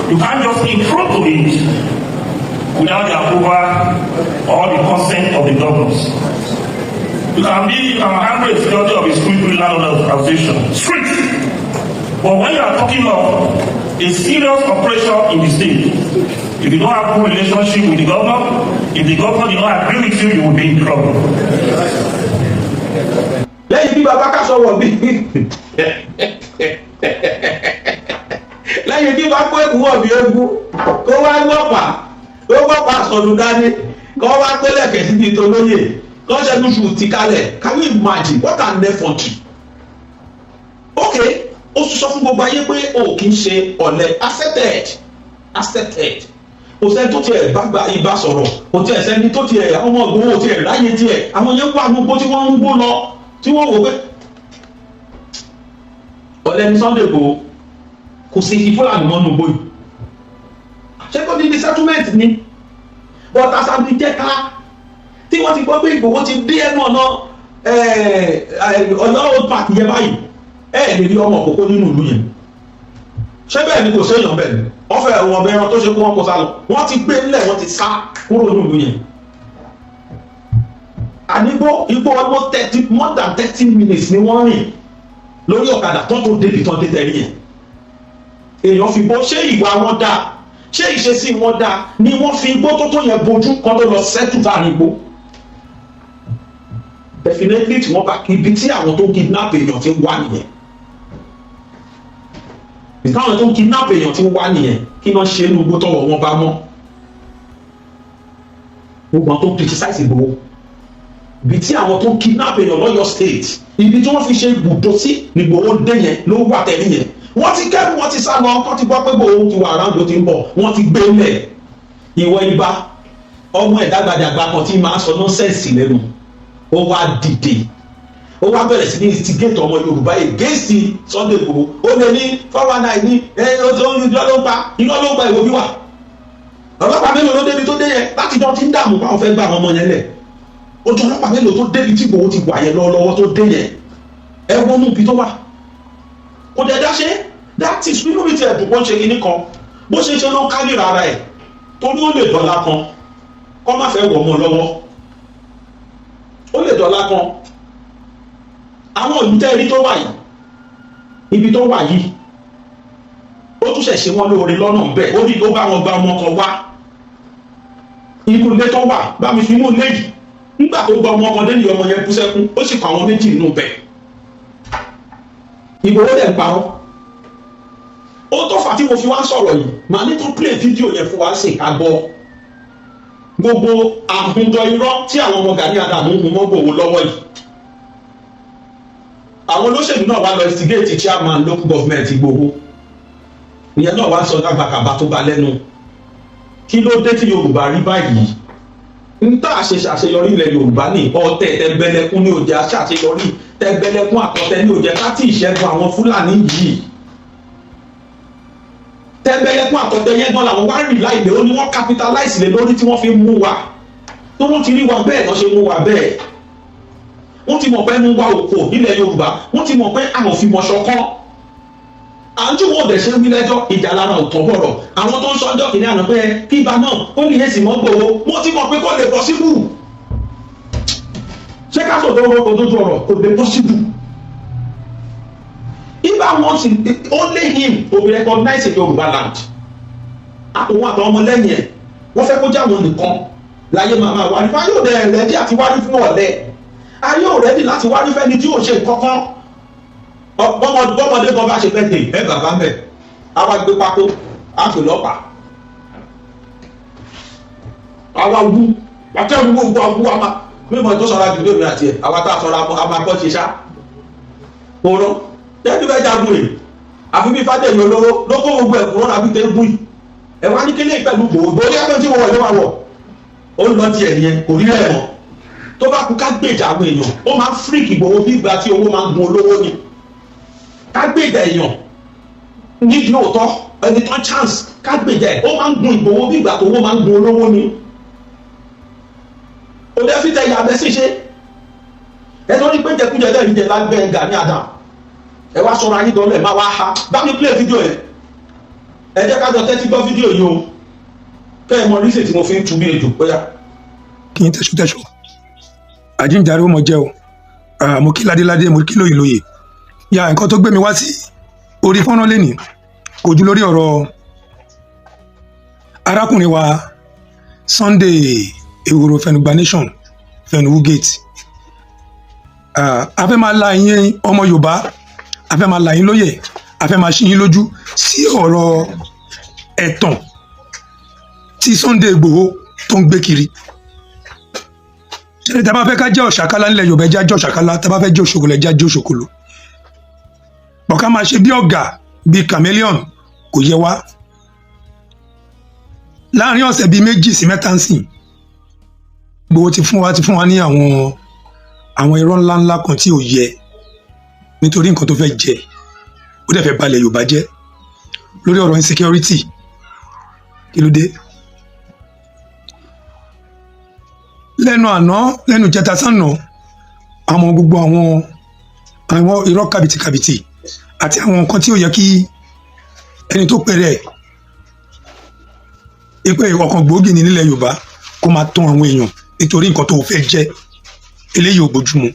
You can't just intrude to it without the approval or the consent of the governors. You can handle the security of a street with landlord association. Street. But when you are talking of a serious operation in the state, if you don't have good relationship with the governor, if the governor did not agree with you, you will be in trouble. Lẹ́yìn bí baba ká sọ̀rọ̀ bí lẹ́yìn bí bá kó èkú wọ̀ bí egun, kó wá gbọ́pà, kó gbọ́pà sọ̀nù dání, kó wá kó lẹ̀kẹ̀ síbi tó lóye, kó ṣẹ́nu ṣù ti kalẹ̀. Can you imagine what an effrontery? Okay, ó sọ fún gbogbo ayé pé o kì í ṣe ọ̀lẹ. Accepted, accepted. Kò sẹ́ni tó tiẹ̀ bá gba ibà sọ̀rọ̀, kò tiẹ̀ sẹ́ni tó tiẹ̀ àwọn ọmọ Ìgbòho tiẹ̀ ráyè tiẹ̀. Àwọn yẹn wà gbogbo tí wọ́n ń gbó lọ, tí wọ́n wò pé ọ̀lẹ ní Sunday Igboho. Kò sí ti Fúlàní mọ́nú gbóyè, ṣé kò ní ní settlement ni? But asabi jẹ́ka tí wọ́n ti gbọ́ pé Ìgbòho ti dé ẹnu ọ̀nà Ọ̀yọ́ Old Park yẹn báyìí, ẹ lè rí ọmọ òkókó nínú ìlú yẹn. Ṣé bẹ́ẹ̀ ni? Kò séèyàn bẹ́ẹ̀ ni. Wọ́n fẹ́ wọn ọbẹ̀ ẹran tó ṣe kó wọ́n kó sá lọ. Wọ́n ti gbé ńlẹ̀, wọ́n ti sá kúrò nínú ìlú yẹn. Ànígbó igbó almost 30, more than 30 minutes ni wọ́n rìn lórí ọ̀kadà tó tó débi tán dé tẹ̀rí yẹn. Èèyàn fi bó ṣé ìwà wọn dáa, ṣé ìṣesí wọn dáa ni wọ́n fi igbó tó tó yẹn bojú kan tó lọ settle sáàrin igbó. Definitely, tí wọ́n bá ibi tí àwọn tó kidnap èèyàn ti ń wá nìyẹn, ìtàwọn tó kidnap èèyàn ti ń wá nìyẹn. Kí wọ́n ṣe é nu igbó tọwọ́ wọn bá mọ́? Gbogbo àwọn tó criticize Ìgbòho, ibi tí àwọn tó kidnap èèyàn lọ́yọ̀ State, ibi tí wọ́n fi ṣe ibùdó sí ní Ìgbòho dé yẹn ló wà tẹ̀lé yẹn. Wọ́n ti kẹ́rù, wọ́n ti sá lọ. Wọ́n ti gbọ́ pé Ìgbòho ti wà around, ó ti ń bọ̀, wọ́n ti gbé lẹ̀. Ìwọ ibà ọmọ ẹ̀ dàgbàdàgbà kan tí máa sọ nonsense lẹ́nu, ó wá dìde, ó wá bẹ̀rẹ̀ sí ní instigate ọmọ Yorùbá against Sunday Igboho. Ó lè ní 419 ní ẹ ó tó ń irọ́ ló ń pa, irọ́ ló ń pa. Ìwò bí wà, ọlọ́pàá mélòó ló débi tó dé yẹn láti jọ ti ń dààmú báwọn fẹ́ gba àwọn ọmọ yẹn lẹ̀? Ojú ọlọ́pàá mélòó tó débi tí Ìgbòho ti wà yẹn lọ́wọ́lọ́wọ́ tó dé yẹn? Ẹ wọnú ibi tó wà, kò dẹ̀ dá ṣe. That is, inú mi ti ẹ̀dùn bó ń ṣe kinní kan, bó ṣe ṣe ló ń kálíra ara ẹ̀, torí ó lè dọ̀la kan kọ́ má fẹ́ wọ̀ ọmọ lọ́wọ́. Ó lè dọ̀la kan. Àwọn ìlú tẹ́rí tó wà yìí, ibi tó wà yìí, ó tún ṣẹ̀ ṣe wọ́n lóore lọ́nà bẹ́ẹ̀. Ó ní ó bá wọn gba ọmọ kan wá inú ilé tó wà, bá mi fi inú ilé yìí. Nígbà tó gba ọmọ kan dé ní, ọmọ yẹn bú sẹ́kún, ó sì kọ àwọn méjì nínú bẹ́ẹ̀. Ìgbòho dẹ̀ ń parọ́. Ó tó fà tí mo fi wá sọ̀rọ̀ yìí. Màá ní kó play fídíò yẹn fún wa sì ká gbọ́ gbogbo àhùnjọ irọ́ tí àwọn ọmọ Gani Adams ń hun mọ́ Ìgbòho lọ́wọ́ yìí. Àwọn olóṣèlú náà wá lọ instigate chairman local government Ìgbòho. Ìyẹn náà wá sọ lágbàkàbà tó bá lẹ́nu. Kí ló dé tí Yorùbá rí báyìí? Ń tá a ṣe ṣàṣeyọrí ilẹ̀ Yorùbá ní ọ̀tẹ̀ tẹ̀gbẹ̀lẹ̀kún ní òjẹ́ aṣàṣeyọrí, tẹ̀gbẹ̀lẹ̀kún àtọ̀tẹ̀ ní òjẹ́ ká tí ìṣẹ́gun àwọn Fúlàní yìí. Tẹ̀gbẹ̀lẹ̀kún àtọ̀tẹ̀ yẹn gan làwọn wá rì láìlè, ó ní wọ́n capitalize lé lórí tí wọ́n fi mú wa, tó wọ́n ti rí wa bẹ́ẹ̀ lọ́ ṣe mú wa bẹ́ẹ̀. Wọ́n ti mọ̀ pé mú wa òkò nílẹ̀ Yorùbá, wọ́n ti mọ̀ pé àwọn fi mọ̀ ṣọ̀kan. À ń tí wọn ò dẹ̀ ṣe ń wí lẹ́jọ́ ìjà lára ò tọ́ bọ̀rọ̀. Àwọn tó ń sọ́jọ́ kìíní àná pé kí ibà náà ó ní èsì mọ́ Ìgbòho, wọ́n ti mọ̀ pé kò lè possible. Ṣé ká sọ̀tọ̀ ọ̀rọ̀ òdodo ọ̀rọ̀? Kò lè possible. Ibà wants only him to be recognized in Yorùbá land. Àtòun àtàwọn ọmọlẹ́yìn ẹ̀, wọ́n fẹ́ kó jẹ́ àwọn nìkan láyé máa máa wárí fún. Ayé ò dẹ̀ ready àti wárí fún ọ̀lẹ. Ayé ò ready láti wárí fẹ́ni tí ò ṣe nǹkan kan. Bọ́mọdé kan bá ṣe fẹ́ dè ẹ, bàbá mẹ́ àwa gbé pákó, á pè lọ́pàá, àwa wú àtẹ̀wé gbogbo àwú àmà mímọ tó sọra jù lómi àti ẹ̀. Àwa tá a sọra a máa kọ́ ṣe ṣá kóró tẹ́lifí fẹ́ jagun yìí, àfi bí fàdéyìn olóró ló kó gbogbo ẹ̀ kúrò àbí tẹ́gùn yìí. Ẹ wá ní kílé pẹ̀lú gbòògbò orí ẹgbẹ́ tí wọ́n wọ̀ ló máa wọ̀, ó ń lọ tiẹ̀ nìyẹn, kò rí rẹ̀ mọ́. Tó bá kú, ká gbèjà àwọn èèyàn, ó máa ń freak Ìgbòho bí ìgbà tí owó máa ń gun olówó ni. Ká gbèjà èèyàn nídìí òótọ́, ẹni tán chance ká gbèjà ẹ̀, ó máa ń gun Ìgbòho bí ìgbà tó owó máa ń gun olówó ni. Kò dẹ́ fi tẹ̀yà abẹ́ sí ṣe ẹ tó ní pé jẹkújẹ lẹ́yìn jẹ lágbẹ́ Gani Adam. Ẹ wá sọ̀rọ̀ ayé dọ́lẹ̀ máa wá ha. Bá mi play fídíò yẹn, ẹ jẹ́ ká jọ tẹ́tí gbọ́ fídíò yìí o, kẹ́ ẹ mọ reason tí mo fi ń tu bí ejò bóyá. Kí n tẹ̀sù tẹ̀sù, àjíǹde ó mọ jẹ́ o. Mo kí ládéládé, mo kí lóye lóye ya. Nǹkan tó gbé mi wá sí orí fọ́nrán lẹ́nìí kò ju lórí ọ̀rọ̀ arákùnrin wa Sunday Ehoro Fẹnugba Nation Fẹnuwu Gate. A fẹ́ máa la yín ọmọ Yorùbá, a fẹ́ máa la yín lóye, a fẹ́ máa ṣí yín lójú sí ọ̀rọ̀ ẹ̀tàn tí Sunday Igboho tó ń gbé kiri. Ṣé tá a bá fẹ́ ká jẹ́ ọ̀ṣàkálá nílẹ̀ Yorùbá, ẹ jẹ́ á jẹ́ ọ̀ṣàkálá. Tá a bá fẹ́ jẹ́ òṣòkòlò, ẹ jẹ́ á jẹ́ òṣòkòlò. Bọ̀ ká máa ṣe bí ọ̀gà, bí chameleon, kò yẹ wá. Láàrin ọ̀sẹ̀ bíi 2 sí 3 ń sìn, Igboho ti fún wa ní àwọn irọ́ ńláńlá kan tí ò yẹ, nítorí nǹkan tó fẹ́ jẹ. Ó dẹ̀ fẹ́ balẹ̀ Yorùbá jẹ́ lórí ọ̀rọ̀ insecurity. Kí ló dé? Lẹ́nu àná, lẹ́nu jẹta sànà, àwọn gbogbo àwọn irọ́ kàbìtìkàbìtì àti àwọn nǹkan tí ò yẹ kí ẹni tó pèrè ẹ̀ pé ọ̀kan gbòógì ní nílẹ̀ Yorùbá kó máa tán àwọn èèyàn nítorí nǹkan tó fẹ́ jẹ́, eléyìí ò bójúmu.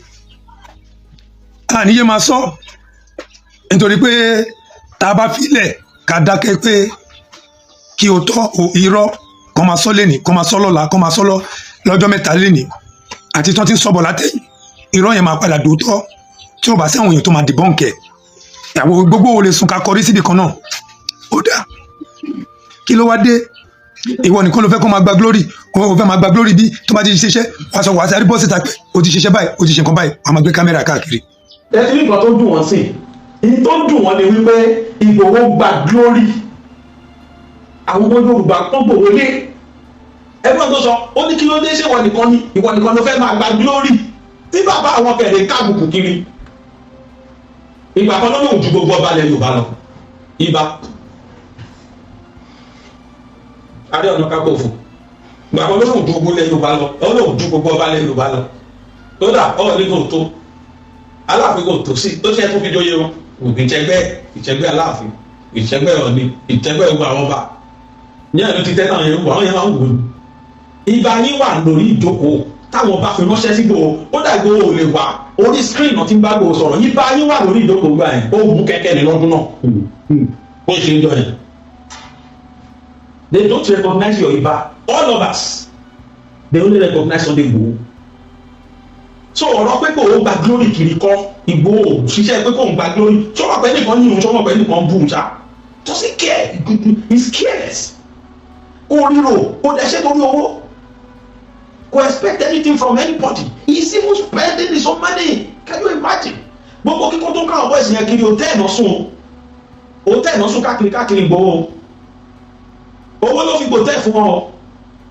Àníyé máa sọ nítorí pé tá a bá filẹ̀ ká dákẹ́ pé kí o tọ́ o irọ́ kọ́ máa sọ lẹ́nìí, kọ́ máa sọ lọ́la, kọ́ máa sọ lọ́jọ́ 3 lẹ́nìí, àti tí wọ́n ti ń sọ̀bọ̀ látẹ̀yìn, irọ́ yẹn máa padà dòótọ́ tí ó bá sí àwọn èèyàn tó máa debunk ẹ̀. Àwọn gbogbo wo lè sùn ká kọrí síbi kan náà? Ó dà, kí ló wá dé? Ìwọ nìkan ló fẹ́ kó máa gba glory, kó o fẹ́ máa gba glory. Bí tó bá ti ṣiṣẹ́, wàá sọ, wàá sáré bọ́ síta pé o ti ṣiṣẹ́ báyìí, o ti ṣe nǹkan báyìí, wàá máa gbé kámẹ́rà káàkiri. Ẹ ti rí nǹkan tó dùn wọ́n sí. Èyí tó dùn wọ́n ni wípé Ìgbòho gba glory. Àwọn ọmọ Yorùbá tó gbòòrò lé ẹgbẹ́ tó sọ, ó ní kí ló dé? Ṣé ìwọ nìkan ni, ìwọ nìkan ló fẹ́ máa gba glory tí bàbá àwọn kẹ̀lé káàbùkù kiri? Ìgbà kan ló lóun ju gbogbo ọba ilẹ̀ Yorùbá lọ. Ibà Ààrẹ Ọ̀nà Kakanfò, ìgbà kan ló lóun ju gbogbo ilẹ̀ Yorùbá lọ, ó lóun ju gbogbo ọba ilẹ̀ Yorùbá lọ. Kódà Ọọ̀ni kò tó, Aláàfin kò tó sí tó ṣe tó fi jóye wọn. Ìjẹgbẹ́, ìjẹgbẹ́ Aláàfin, ìjẹgbẹ́ Ọọ̀ni, ìjẹgbẹ́ gbogbo àwọn ọba ní ẹ̀rọ ti tẹ́ náà yẹn wò, àwọn yẹn máa ń wò ní. Ibà yín wà lórí ìjókòó táwọn bá fi ránṣẹ́ sí Ìgbòho. Ó dà, Ìgbòho ò lè wà orí screen náà tí ń bá Ìgbòho sọ̀rọ̀. Ibà yín wà lórí ìjókòó gbà yẹn, ó mú kẹ́kẹ́ ní lọ́dún náà bó ṣe ń jọ yẹn. They don't recognize your Ibà, all of us. They only recognize Sunday Igboho. So ọ̀rọ̀ pé kò ó gba glory kiri kọ́, Ìgbòho ṣiṣẹ́ pé kò ń gba glory. Sọ́wọ́n pẹ́ nìkan yìnyín, sọ́wọ́n pẹ́ nìkan bú un ṣá. Does he care? He is careless. Kò ríro, kò dẹ̀ ṣe torí owó, kò expect anything from anybody. He is even spending his own money. Can you imagine? Gbogbo kíkó tó ń káwọn boys yẹn kiri, hòtẹ́ẹ̀lì náà sùn, hòtẹ́ẹ̀lì náà sùn káàkiri káàkiri. Ìgbòho owó ló fi gbòtẹ́ fún ọ.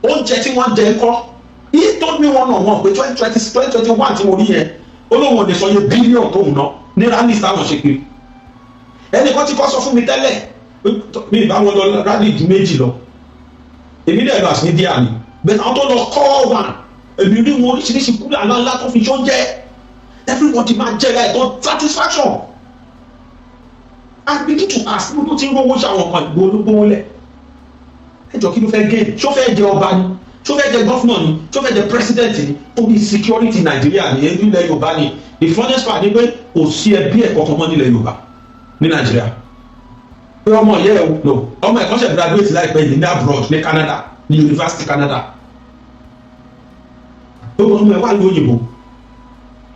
Oúnjẹ tí wọ́n jẹ ńkọ́? He told me one on one pé 2020, 2021 tí mo rí yẹn, ó lóun ò lè sọ iye bílíọ̀nù tóun ná ní rally táwọn ṣe kiri. Ẹnìkan ti kọ́ sọ fún mi tẹ́lẹ̀, mi ì bá wọn lọ rally ju méjì lọ, èmi dẹ̀ lọ as media ni, bẹ́ẹ̀ àwọn tó lọ kọ́ wà, èmi rí wọn, oríṣiríṣi cooler ńlá ńlá tó fi ṣóúnjẹ, everybody máa jẹ ẹ̀ tó satisfaction. I begin to ask, mo tó ti ń rówó ṣe àwọn kan? Ìgbò ológbówó lẹ̀. Ẹ jọ, kí ló fẹ́ gain? Ṣó fẹ́ jẹ ọba ni? Ṣó fẹ́ jẹ governor ni? Ṣó fẹ́ jẹ president ni? Torí security Nàìjíríà ní ilẹ̀ Yorùbá ni. The funniest part ni pé kò sí ẹbí ẹ̀ kankan mọ́ nílẹ̀ Yorùbá. Ní Nàìjíríà, pé ọmọ yẹ ẹ no, ọmọ ẹ̀kọ́ ṣe graduate láìpẹ́ yìí ní abroad, ní Canada, ní University Canada. Gbogbo ọmọ ẹ wà lóyìnbó,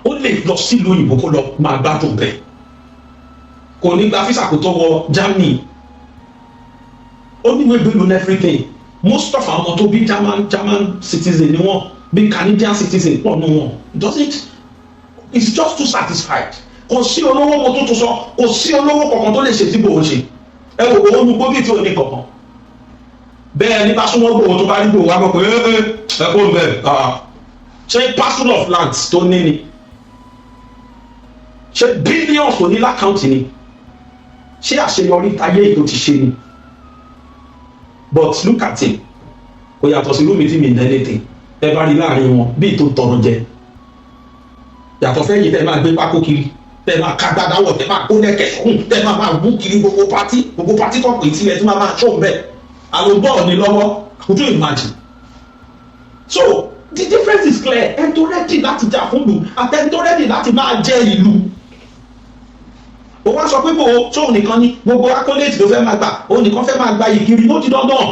ó lè lọ sílùú òyìnbó kó lọ máa gbádùn bẹ́ẹ̀. Kò ní gba visa kó tó wọ Germany. Ó ní ìwé ìgbélú everything. Most of àwọn ọmọ tó bí, German citizen ni wọ́n bí, Canadian citizen pọ̀ nù wọn. Does it, it's just too satisfied. Kò sí olówó, mo tó tún sọ, kò sí olówó kankan tó lè ṣe tí Ìgbòho ṣe. Ẹ wò ó nu gbóbi tí ò ní kankan bẹ́ẹ̀ ní bá súnmọ́ Ìgbòho, tó bá rí Ìgbòho wá gbọ́ pé ẹ ẹ kó ń bẹ̀. Ṣé parcel of land tó ní ni? Ṣé billions tó ní l'account ni? Ṣé àṣeyọrí táyé ètò ti ṣe ni? But look at him, kò yàtọ̀ sí lómi tí mi ní anything. Ẹ bá rí láàrin wọn bí tó tọrọ jẹ, yàtọ̀ fẹ́yìn tẹ́ máa gbé pákó kiri, tẹ́ máa ká gbádáwọ̀, tẹ́ máa kó lẹ́kẹ̀ sọ́hùn, tẹ́ máa máa wú kiri gbogbo party, gbogbo party tó pè sílẹ̀ tí máa máa ṣó bẹ́ẹ̀ àlùbọ̀ ní lọ́wọ́. Could you imagine? So the difference is clear. Ẹni tó ready láti jà fún ìlú àti ẹni tó ready láti máa jẹ ìlú. Ó wá sọ pé bò ó tóun nìkan ní gbogbo accolade ló fẹ́ máa gbà, òun nìkan fẹ́ máa gba ìkiri. Ó ti dandan,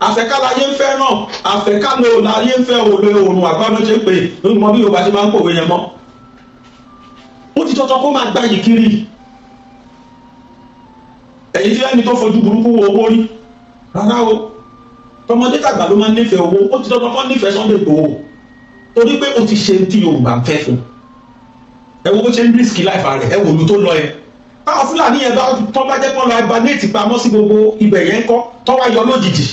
àfẹ́kálayé ń fẹ́ náà, àfẹ́kálò láyé ń fẹ́ òòlù òòrùn àgbáná ṣe pé lórí mọ bí Yorùbá ṣe máa ń pòwe yẹn mọ́. Ó ti dandan kó máa gba ìkiri. Ẹ̀yin tí ẹni tó fojú burúkú wo owó rí rárá o, tọmọdé tàgbà ló máa ń nífẹ̀ẹ́ owó. Ó ti dandan kó nífẹ̀ẹ́ Sunday Igboho torí pé ó ti ṣe tí Yorùbá ń fẹ́ fún. Ẹ wo bó ṣe ń risk life rẹ̀. Ẹ wò ló tó lọ yẹn, táwọn Fúlàní yẹn bá tọ́ bá jẹ́ pọ́n lọ hibernate pamọ́ sí gbogbo ibẹ̀ yẹn kọ́, tọ́ wá yọ lójijì,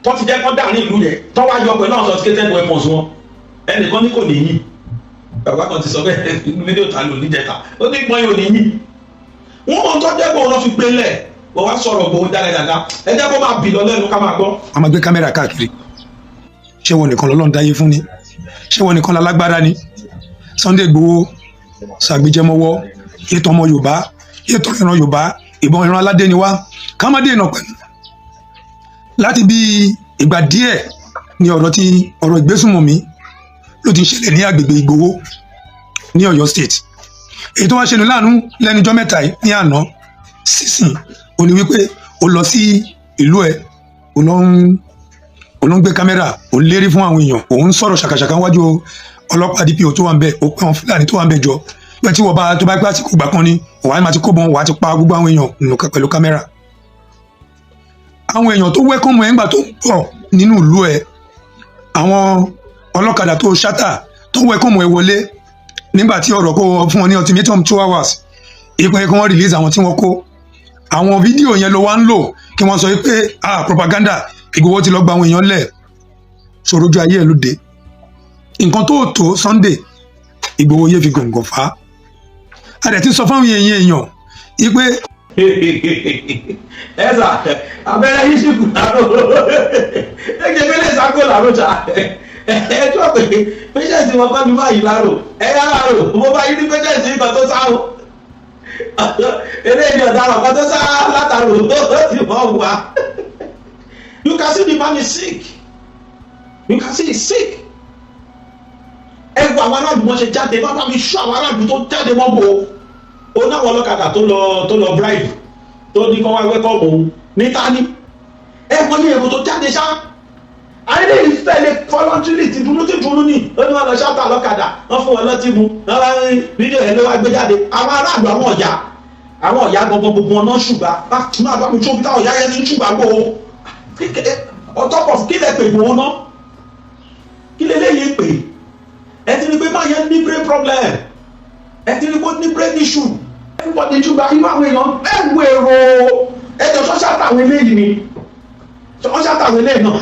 tọ́ ti jẹ́ kọ́ dà ní ìlú yẹn, tọ́ wá yọ pẹ̀lú àwọn sophisticated weapons wọn. Ẹnìkan ní kò ní yìn, bàbá kan ti sọ bẹ́ẹ̀ nínú fídíò ta lò níjẹta, ó ní pọ́n yóò ní yìn. Wọ́n mọ̀ tó jẹ́ bóun lọ́ fi gbé lẹ̀, wọ́n wá sọ̀rọ̀ bóun dáadáa. Ẹ jẹ́ kó máa bì lọ lẹ́nu, ká máa gbọ́. Wọ́n máa gbé kámẹ́rà káàkiri. Ṣé wọn nìkan lọ́lọ́run dáyé fún ni? Ṣé wọn nìkan lálágbára ni? Sunday Igboho ṣàgbéjẹmọ́wọ́ ètò ọmọ Yorùbá, ètò ìran Yorùbá, ìbọn ìran aládé ni wá, ká má dènà pẹ̀lú. Láti bí ìgbà díẹ̀ ni ọ̀rọ̀ tí ọ̀rọ̀ ìgbésùnmọ̀mí ló ti ń ṣẹlẹ̀ ní agbègbè Ìgbòho ní Ọ̀yọ́ State. Èyí tó wá ṣe ní láàánú lẹ́nujọ́ mẹ́ta yìí ní àná sísìn ó ní wípé ó lọ sí ìlú ẹ̀, ó lọ ń gbé kámẹ́rà, ó ń lérí fún àwọn èèyàn, òun ń sọ̀rọ̀ ṣàkàṣàkà wájú ọlọ́pàá DPO tó wà ń bẹ̀, ó pẹ́ àwọn Fúlàní tó wà ń bẹ̀ jọ pé tí wọ́n bá tó bá gbé àsìkò ìgbà kan ni wàá máa ti kó bọn, wàá ti pa gbogbo àwọn èèyàn nù pẹ̀lú kámẹ́rà. Àwọn èèyàn tó welcome ẹ̀ ńgbà tó ń bọ̀ nínú ìlú ẹ̀, àwọn ọlọ́kadà tó ṣátà tó welcome ẹ̀ wọlé nígbà tí ọ̀rọ̀ kó fún wọn ní ultimatum 2 hours ìpín kí wọ́n release àwọn tí wọ́n kó, àwọn fídíò yẹn ló wá ń lò kí wọ́n sọ pé ah, propaganda, Ìgbòho ti lọ gba àwọn èèyàn lẹ̀. Sọ̀rọ̀jú ayé ẹ̀ ló dé. Nǹkan tó tó Sunday Ìgbòho yé fi gọ̀ǹgọ̀ fà á, a dẹ̀ ti sọ fáwọn èèyàn èèyàn wípé Ẹ sà, abẹ́rẹ́ yìí sì kù láró, ẹ jẹ́ fẹ́lẹ́ sáko láró ṣá. Ẹ tó pé patient wọn kọ́ ni báyìí láró, ẹ yá láró mo bá yí ní patient kan tó sá o, eléyìí ọ̀daràn kan tó sá látàrò tó ti mọ̀ wá. You can see the man is sick. You can see he is sick. Ẹ wo àwọn aráàlú wọn ṣe jáde, bá bá mi ṣọ́ àwọn aráàlú tó jáde mọ́ bò ó náwọn ọlọ́kadà tó lọ bribe tó ní kọ́ wá welcome òun níta ní. Ẹ wọ́n ní èrò tó jáde ṣá, ayé ìfẹ́ voluntarily ti dunu ti dunu ní. Ó ní wọn lọ ṣáta ọlọ́kadà, wọ́n fún wọn lọ́tí mu, wọ́n bá ní fídíò yẹn ló wá gbé jáde. Àwọn aráàlú, àwọn ọ̀yà, àwọn ọ̀yà gbogbo gbogbo wọn náà ṣùgbà bá máa bá mi tó bí táwọn ọ̀yà yẹn tún ṣùgbà gbò ó. On top of kí lẹ pè gbòó ná, kí lẹ léyìí pè? Ẹ ti rí pé máa yẹn ní brain problem, ẹ ti rí pé ó ní brain issue. Everybody ṣùgbà inú àwọn èèyàn ẹ wo èrò ẹjọ sọ́ṣà táwọn eléyìí ni sọ́ṣà táwọn eléyìí náà.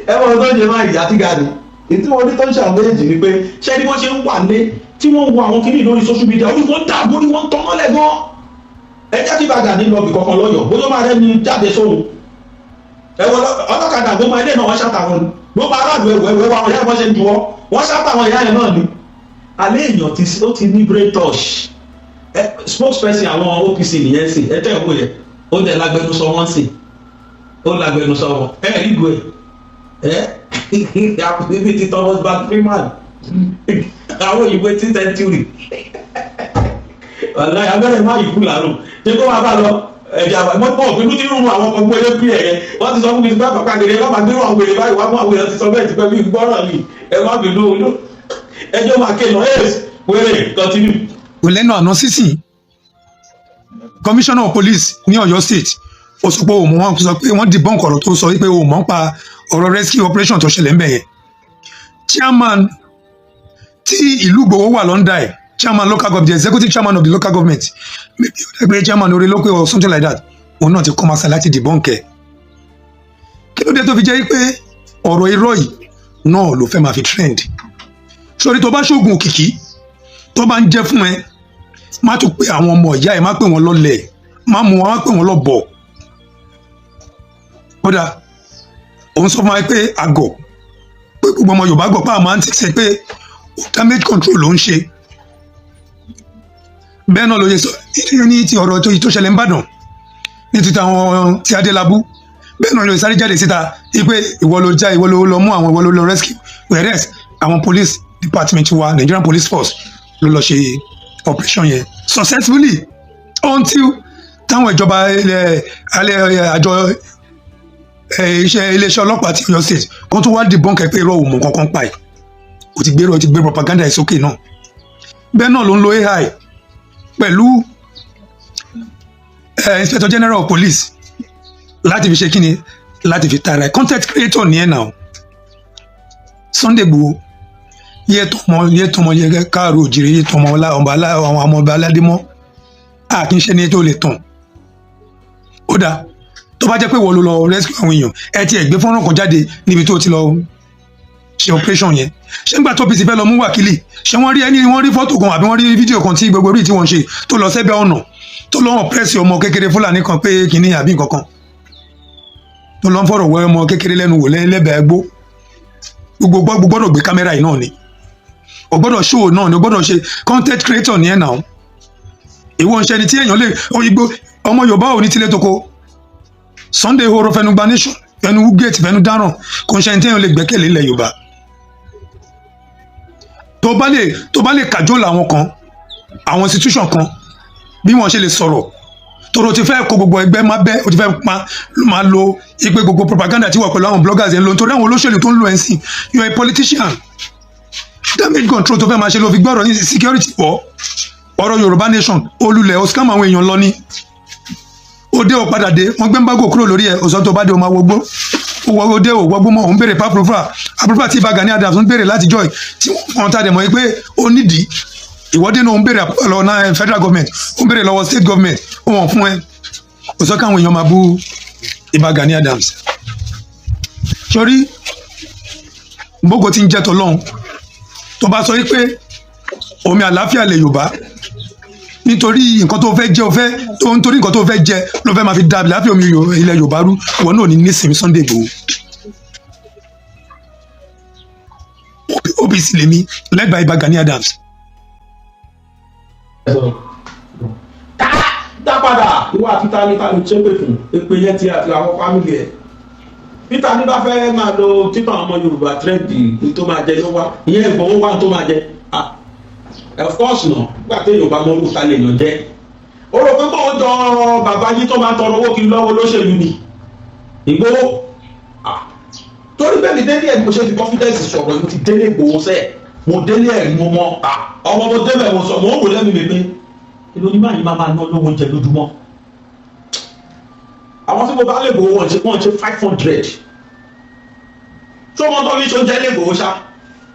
Ẹ wọ́n tó ń ṣe máa ìyá tí ga ni. Ètí wọn ní tó ń ṣe àwọn méjèèjì ni pé ṣé ni wọ́n ṣe ń wà lé tí wọ́n ń wo àwọn kìíní lórí social media, orí wọn dàgbò ní wọ́n ń tọ́mọ́lẹ̀ gan. Ẹ jẹ́ kí bàgà ní lọ́ọ̀bì kankan lọ́yọ̀, bóyá máa rẹ́ni jáde sóhun. Ẹ wọ ọlọ́kadà gbogbo ilé náà, wọ́n ṣàtàwọn ni gbogbo aráàlú. Ẹwọ ẹwọ àwọn ìyá wọn ṣe ń juwọ́, wọ́n ṣàtàwọn ìyá yẹn náà ni. Alẹ́ èèyàn ti ó ti ní brain touch. Ẹ spokesperson àwọn OPC nìyẹn sì, ẹ tẹ́ ìwé yẹn, ó dẹ̀ lágbẹnusọ wọn sì, ó lágbẹnusọ wọn. Ẹ rí ìgò ẹ ẹ níbi tí Thomas Bart Freeman. Àwọn òyìnbó 18th century, wàláhì, abẹ́rẹ́ má yìí kú làárọ̀. Ṣé kó máa bá lọ ẹ̀jẹ̀ àwọn ẹ̀mọ́ pọ̀ pẹ̀lú tí irun àwọn ọmọ ẹgbẹ́ pí ẹ̀yẹ wọ́n ti sọ fún mi bá bàbá kiri, ẹ má máa gbérò àwọn wèrè báyìí wá mú. Àwọn èèyàn ti sọ bẹ́ẹ̀ ti pẹ́ bí gbọ́rọ̀ ni. Ẹ má bínú, ẹjọ́ máa ké lọ ẹ̀ wèrè continue. Kò lẹ́nu àná sísìn, commissioner of police ní Ọ̀yọ́ State, ó sọ pé òun, wọn sọ pé wọ́n debunk ọ̀rọ̀ tó sọ wípé òun mọ̀ ń pa ọ̀rọ̀ rescue operation tó ṣẹlẹ̀ ń bẹ̀ yẹn. Chairman tí ìlú Ìgbòho wà l'under ẹ̀, chairman local government, the executive chairman of the local government, maybe ó chairman orí local or something like that, òun náà ti kọ́ masa láti debunk ẹ̀. Kí ló dé tó fi jẹ́ pé ọ̀rọ̀ irọ́ yìí náà ló fẹ́ máa fi trend sórí? Tó bá ṣoògùn òkìkí tó bá ń jẹ́ fún ẹ, má tún pe àwọn ọmọ ìyá ẹ, má pè wọ́n lọ́lẹ̀, má mú wọn, má pè wọ́n lọ́bọ̀. Kódà òun sọ fún wa pé àgọ̀, pé gbogbo ọmọ Yorùbá gbọ́ pé àwọn máa ń tẹ̀sẹ̀ pé damage control ló ń ṣe. Bẹ́ẹ̀ náà ló ṣe sọ ní ti ọ̀rọ̀ tó ṣẹlẹ̀ ń bàdàn ní ti àwọn ti Adélábù. Bẹ́ẹ̀ náà ló sáré jáde síta wípé ìwọ ló já, ìwọ ló lọ mú àwọn, ìwọ ló lọ rescue, whereas àwọn police department wa, Nigerian Police Force, ló lọ ṣe operation yẹn successfully until táwọn ìjọba ilẹ̀ alẹ́ àjọ iṣẹ́ iléeṣẹ́ ọlọ́pàá ti Ọ̀yọ́ State kan tó wá debunk ẹ pé irọ́, òun mọ̀ kankan pa ẹ̀. O ti gbé propaganda ẹ̀ sókè náà. Bẹ́ẹ̀ náà ló ń lo AI pẹ̀lú Inspector General of Police láti fi ṣe kíni, láti fi tara ẹ̀. Content creator ní ẹ̀ náà. Sunday Igboho, yẹ tọmọ, yẹ tọmọ, yẹ káàró òjìrè, yẹ tọmọ ọlá ọba àwọn ọmọ ọba aládé mọ́. A kì í ṣe ní tó lè tàn. Ó dáa, tó bá jẹ́ pé wọ́n ló lọ rescue àwọn èèyàn, ẹ ti ẹ̀ gbé fọ́nrán kan jáde níbi tó ti lọ ṣe operation yẹn. Ṣé nígbà tó OPC fẹ́ lọ mú Wákìlì, ṣé wọ́n rí ẹni, wọ́n rí fọ́tò kan àbí wọ́n rí fídíò kan tí gbogbo orí tí wọ́n ṣe tó lọ sẹ́bẹ̀ ọ̀nà, tó lọ́wọ́ press ọmọ kékeré Fúlàní kan pé kínní àbí nǹkan kan, tó lọ́ ń fọ̀rọ̀ wọ ọmọ kékeré lẹ́nu wò lẹ́bẹ̀ẹ́ gbó? Gbogbo gbọ́dọ̀ gbé kámẹ́rà yìí náà ni, o gbọ́dọ̀ show náà ni, o gbọ́dọ̀ ṣe content creator ní ẹ̀ náà. Ìwọ ń ṣe ẹni tí èèyàn lè òyìnbó ọmọ Yorùbá ò ní tilé toko. Sunday horo fẹnu gba nation, fẹnu gate, fẹnu dáràn. Kò ń ṣe ẹni tí èèyàn lè gbẹ́kẹ̀lé ilẹ̀ Yorùbá. Tó bá lè kàjọ́ làwọn kan, àwọn institution kan, bí wọ́n ṣe lè sọ̀rọ̀ toro ti fẹ́ kó gbogbo ẹgbẹ́ má bẹ́ o ti fẹ́ máa lo ipe gbogbo propaganda tí wà pẹ̀lú àwọn bloggers ẹ̀ ń lo, nítorí àwọn olóṣèlú tó ń lo ẹ̀ ń sìn. You are a politician. Damage control tó fẹ́ máa ṣe ló fi gbọ́rọ̀ ní security wọ́ ọ̀rọ̀ Yorùbá nation olùlẹ̀ o scam àwọn èèyàn lọ ní. Ó dé, ó padà dé, wọ́n gbé embargo kúrò lórí ẹ̀. Òsàn tó bá dé, o máa wọgbó ó dé, ò wọgbó mọ́. Òun béèrè approval, approval tí Ìbà Gani Adams ń béèrè láti joy tí wọ́n ta dẹ̀ mọ́ pé ó nídìí ìwọ́de náà. Ó ń béèrè approval lọ́wọ́ náà federal government, ó ń béèrè lọ́wọ́ state government, ó wọ̀n fún ẹ. Ó sọ káwọn èèyàn máa bú Ìbà Gani Adams sórí gbogbo tí ń jẹ́ tọ́lọ́hún. Tó bá sọ wípé omi àlàáfíà lè Yorùbá, nítorí nǹkan tó fẹ́ jẹ, o fẹ́ tó, nítorí nǹkan tó fẹ́ jẹ ló fẹ́ máa fi da àlàáfíà omi ilẹ̀ Yorùbá rú, ìwọ náà ní nísìnyí. Sunday Igboho, OPC lèmi, led by Ìbà Gani Adams. Dá padà, ìwọ àti ta ni, ta ló ṣépè fún èpè yẹn ti àti àwọn family ẹ̀? Peter ní bá fẹ́ máa lo títàn ọmọ Yorùbá trend ní tó máa jẹ ló wá ìyẹn, Ìgbòho wá tó máa jẹ. Ah, of course náà, nígbà tí Yorùbá mọ orúkọ lè yàn jẹ, ó rò pé bóun jọ bàbá yìí tó máa tọrọ owó kiri lọ́wọ́ olóṣèlú ni Ìgbòho. Ah, torí bẹ́ẹ̀ mi délé ẹ̀, mo ṣe fi confidence sọ̀rọ̀. Mo ti délé Ìgbòho sẹ́ẹ̀, mo délé ẹ̀, mo mọ ọmọ, mo débẹ̀, mo sọ, mo ń wò lẹ́nu mi pé èlò ní báyìí máa ná lówó oúnjẹ lójúmọ́. Àwọn tí mo bá lè gbowó wọ́n ṣe 500 tó wọ́n tó fi ṣoúnjẹ lè gbowó ṣá,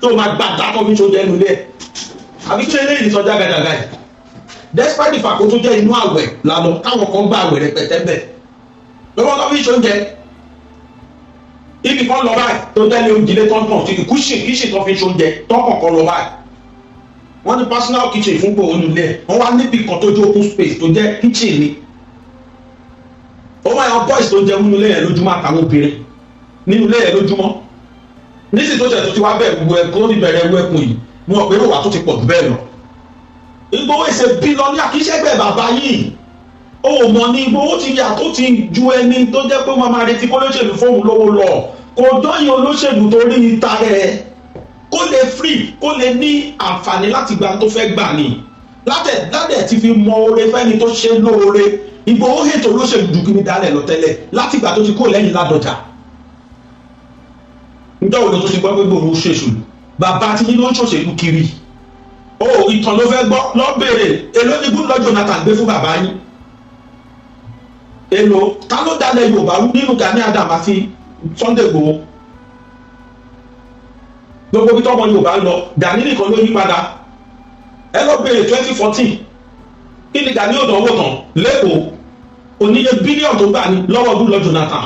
tó máa gbàgbá tó fi ṣoúnjẹ nulẹ̀ àbí ṣe eléyìí sọ jágajàga yìí, despite the fact kó tó jẹ́ inú àwẹ̀ lànà táwọn kan gba àwẹ̀ rẹpẹtẹ bẹ̀ lọ́wọ́ tó fi ṣoúnjẹ ibì kan lọ báyìí tó jẹ́ ní oúnjẹ tó ń tàn sí kúṣì kíṣì tó fi ṣoúnjẹ tọkàn kan lọ báyìí. Wọ́n ní personal kitchen fún gbòó nílé, wọ́n wá níbì kan tó jẹ́ open space tó jẹ́ kitchen ni. Ó máa yan boys tó jẹun nínú ilé yẹn lójúmọ́, àtàwọn obìnrin nínú ilé yẹn lójúmọ́. Nísìsiyìí tó ṣẹ̀ tó ti wá bẹ̀rẹ̀ gbogbo ẹkún tó ti bẹ̀rẹ̀ ẹrú ẹkùn yìí, mo mọ̀ pé èrò tó ti pọ̀ jù bẹ́ẹ̀ lọ. Ìgbòho ìṣe bílọ́ní àkíṣẹ́gbẹ̀ bàbá yìí, ó mọ̀ ní Ìgbòho ti yà tó ti ju ẹni tó jẹ́ pé wọ́n máa retí kó lóṣèlú fóun lówó lọ. Kò dọ́yìn olóṣèlú torí ìta rẹ̀. Kó lè free, kó lè ní àǹfààní láti gba tó fẹ́ gbà ní látẹ̀ ti fi mọ oore fẹ́ni tó ṣe lóore. Ìgbòho ètò olóṣèlú ju kí ní dálẹ̀ lọ tẹ́lẹ̀ látìgbà tó ti kó lẹ́yìn Ládọjà. Njọ́ wo ló tó ti gbọ́ pé Ìgbòho ṣèṣù? Bàbá tí yín ló ń ṣòṣèlú kiri o. Ìtàn ló fẹ́ gbọ́, lọ béèrè èló ni Goodluck Jonathan gbé fún bàbá yín. Èló? Ta ló dalẹ̀ Yorùbá rú nínú Gani Adams àti Sunday Igboho? Gbogbo bí tọ́mọ Yorùbá ń lọ, Gani nìkan ló yí padà. Ẹ lọ béèrè 2014, kí ni Gani ò dánwò tán lẹ́kọ̀ọ́? Oníye bílíọ̀nù tó gbà ní lọ́wọ́ Goodluck Jonathan.